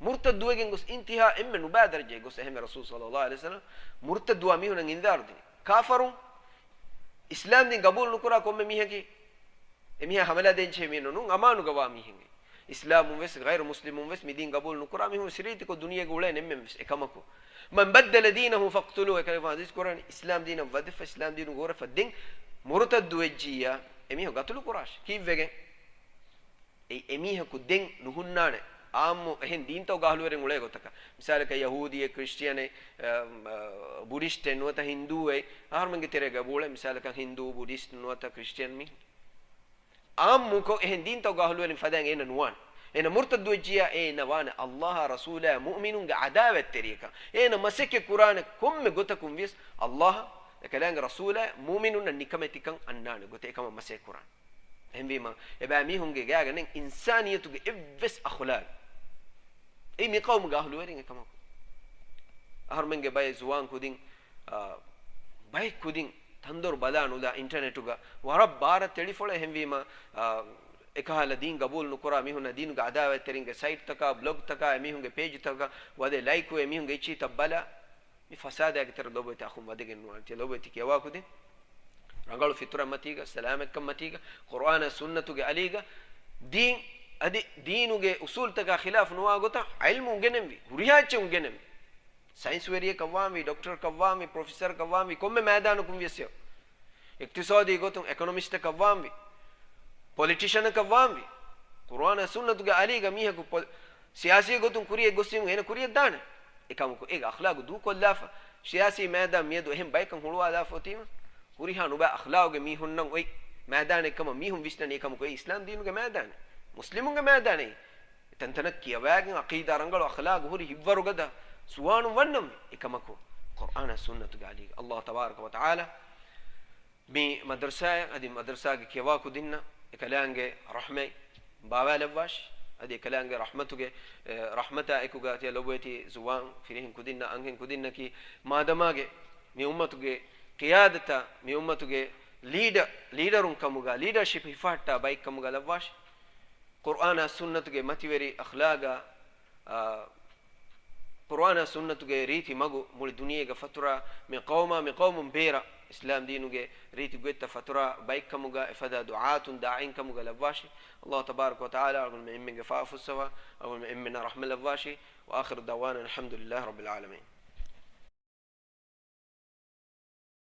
މުރްތައްދުވެގެން ގޮސް އިންތިހާ އެންމެ ނުބާ ދަރަޖައެއް ގޮސް، އެހެންވެ ރަސޫލު ޞައްލައްލާހު ޢަލައިހި ވަސައްލަމް މުރްތައްދުވާ މީހުންނަށް އިންޒާރު ދިނީ. ކާފަރުން އިސްލާމް ދީން ގަބޫލު ނުކުރާ ކޮންމެ މީހަކީ އެމީހާ ހަމަލާ ދޭންޖެހޭ މީހެއް ނޫން، އަމާނުގަވާ މީހެއް. އިސްލާމުން ވެސް ޣައިރު މުސްލިމުން ވެސް މިދީން ގަބޫލު ނުކުރާ މީހުން ވެސް ރީތިކޮށް ދުނިޔޭގަ އުޅޭނެ އެންމެން ވެސް އެކަމަކު. "من بدل دينه فاقتلوه." އެކަލޭގެފާނު ޙަދީޘް ކުރާނީ، އިސްލާމް ދީނަށް ވަދެފަ، އިސްލާމް ދީނުގަ ހުރެފަ ދެން މުރުތައްދު ވެއްޖިއްޔާ އެމީހުން ގަތުލު ކުރާށި. ކީއްވެގެން؟ އެ، އެމީހަކު ދެން ނުހުންނާނެ އާއްމު އެހެން ދީންތަކުގަ އަހުލުވެރިން އުޅޭ ގޮތަކަށް. މިސާލަކަށް ޔަހޫދީއެއް، ކްރިސްޓިއަނެއް، އަ، އަ، ބުޑިސްޓެއް ނުވަތަ ހިންދޫއެއް އަހަރުމެންގެ ތެރޭގަ އެބަ އުޅޭ. މިސާލަކަށް ހިންދޫ، ބުޑިސްޓް ނުވަތަ ކްރިސްޓިއަން މީހުން އާއްމުކޮށް އެހެން ދީންތަކުގަ އަހުލުވެރިން ފަދައިން އޭނަ ނުވާނެ. އޭނަ މުރުތައްދު ވެއްޖިއްޔާ އޭނަ ވާނެ ﷲ އާ ރަސޫލާ މުއުމިނުންގެ ޢަދާވަތްތެރިޔަކަށް. އޭނަ މަސައްކަތް ކުރާނެ ކޮންމެ ގޮތަކުން ވިޔަސް ﷲ އާ އެކަލާނގެ ރަސޫލާ މުއުމިނުންނަށް ނިކަމެތިކަން އަންނާނެ ގޮތެއް އެކަމަށް މަސައްކަތް ކުރާނެ. އެހެންވީމަ، އެބައިމީހުންގެ ގާގަ ނެތް އިންސާނިއްޔަތުގެ އެއްވެސް އަޚުލާގެއް. އެއީ މި ޤައުމުގެ އަހުލުވެރިން އެކަމަކު. އަހަރުމެންގެ ބައެއް ޒުވާން ކުދިން، އާ، ބައެއް ކުދިން ތަންދޮރު ބަލާ ނުލާ އިންޓަރނެޓުގަ ވަރަށް ބާރަށް ތެޅިފޮޅެއް. އެހެންވީމަ، އާ، އެކަހަލަ ދީން ގަބޫލު ނުކުރާ މީހުންނަށް ދީނުގެ އަދާވަތްތެރިންގެ ސައިޓްތަކާ، ބްލޮގްތަކާ، އެމީހުންގެ ޕޭޖުތަކަށް ވަދެ ލައިކުވެ އެމީހުންގެ އެއްޗިހިތައް ބަލާ، މި ފަސާދާގެ ތެރެ ލޮބުވެތި އަޚުން ވަދެގެން ނުވާނެ. ތިޔަ ލޮބުވެތި ކިޔަވާ ކުދިން، ރަނގަޅު ފިތުރަތް މަތީގަ، ސަލާމަތްކަން މަތީގަ، ޤުރްއާނާ ސުންނަތުގެ އަލީގަ، ދީން އަދި ދީނުގެ އުސޫލްތަކާ ޚިލާފު ނުވާ ގޮތަށް ޢިލްމު އުނގެނެންވީ، ހުރިހާ އެއްޗެއް އުނގެނެންވީ. ސައިންސްވެރިއެއްކަށް ވާންވީ، ޑޮކްޓަރަކަށް ވާންވީ، ޕްރޮފެސަރަކަށް ވާންވީ، ކޮންމެ މައިދާނަކުން ވިޔަސް. އިޤްތިޞާދީ ގޮތުން އެކޮނޮމިސްޓަކަށް ވާންވީ، ޕޮލިޓިޝަނަކަށް ވާންވީ، ޤުރްއާނާ ސުންނަތުގެ އަލީގަ މީހަކު ޕޮ-، ސިޔާސީ ގޮތުން ކުރިއަށް ގޮސްފިން އޭނަ ކުރިއަށް ދާނެ. އެކަމަކު އޭގެ އަޚްލާގު ދޫކޮށްލާފަ، ސިޔާސީ މައިދާން މިއަދު އެހެން ބަޔަކަށް ހުޅުވާލާފަ އޮތީމަ، ހުރިހާ ނުބައި އަޚްލާގުގެ މީހުންނަށް އޮތް މައިދާނެއް ކަމަށް މީހުން ވިސްނަނީ. އެކަމަކު އެ އިސްލާމް ދީނުގެ މައިދާނެއް، މުސްލިމުންގެ މައިދާނެއް. ތަންތަނަށް ކިޔަވާގެން ޢަޤީދާ ރަނގަޅު އަޚްލާގު ހުރި ހިތްވަރުގަދަ ޒުވާނުން ވަންނަންވީ. އެކަމަކު ޤުރްއާނާ ސުންނަތުގެ އަލީގަ ﷲ ތަބާރަކަ ވަތަޢާލާ މި މަދްރަސާއަށް އަދި މަދްރަސާގެ ކިޔަވާ ކުދިންނަށް އެކަލާނގެ ރަޙްމަތް ބާވާލައްވާށި. އަދި އެކަލާނގެ ރަޙްމަތުގެ، އެ، ރަޙްމަތާ އެކުގަ ތިޔަ ލޮބުވެތި ޒުވާން ފިރިހެން ކުދިންނަށް އަންހެން ކުދިންނަކީ މާދަމާގެ މި އުއްމަތުގެ ޤިޔާދަތާ، މި އުއްމަތުގެ ލީޑަ-، ލީޑަރުން ކަމުގަ، ލީޑަރޝިޕް ހިފަހައްޓާ ބައެއް ކަމުގަ ލައްވާށި. ޤުރްއާނާ ސުންނަތުގެ މަތިވެރި އަޚްލާގާ، އާ، ޤުރްއާނާ ސުންނަތުގެ ރީތި މަގު މުޅި ދުނިޔޭގަ ފަތުރާ މި ޤައުމާ މި ޤައުމުން ބޭރަށް އިސްލާމް ދީނުގެ ރީތި ގޮތްތައް ފަތުރާ ބައެއްކަމުގަ އެފަދަ ދުޢާތުން ދާޢީން ކަމުގަ ލައްވާށި. ﷲ ތަބާރަކަ ވަތަޢާލާ އަޅުގަނޑުމެން އެންމެންގެ ފާފަ ފުއްސަވާ، އަޅުގަނޑުމެން އެންމެންނަށް ރަޙްމަތް ލައްވާށި. وآخر دعوانا الحمد لله رب العالمين.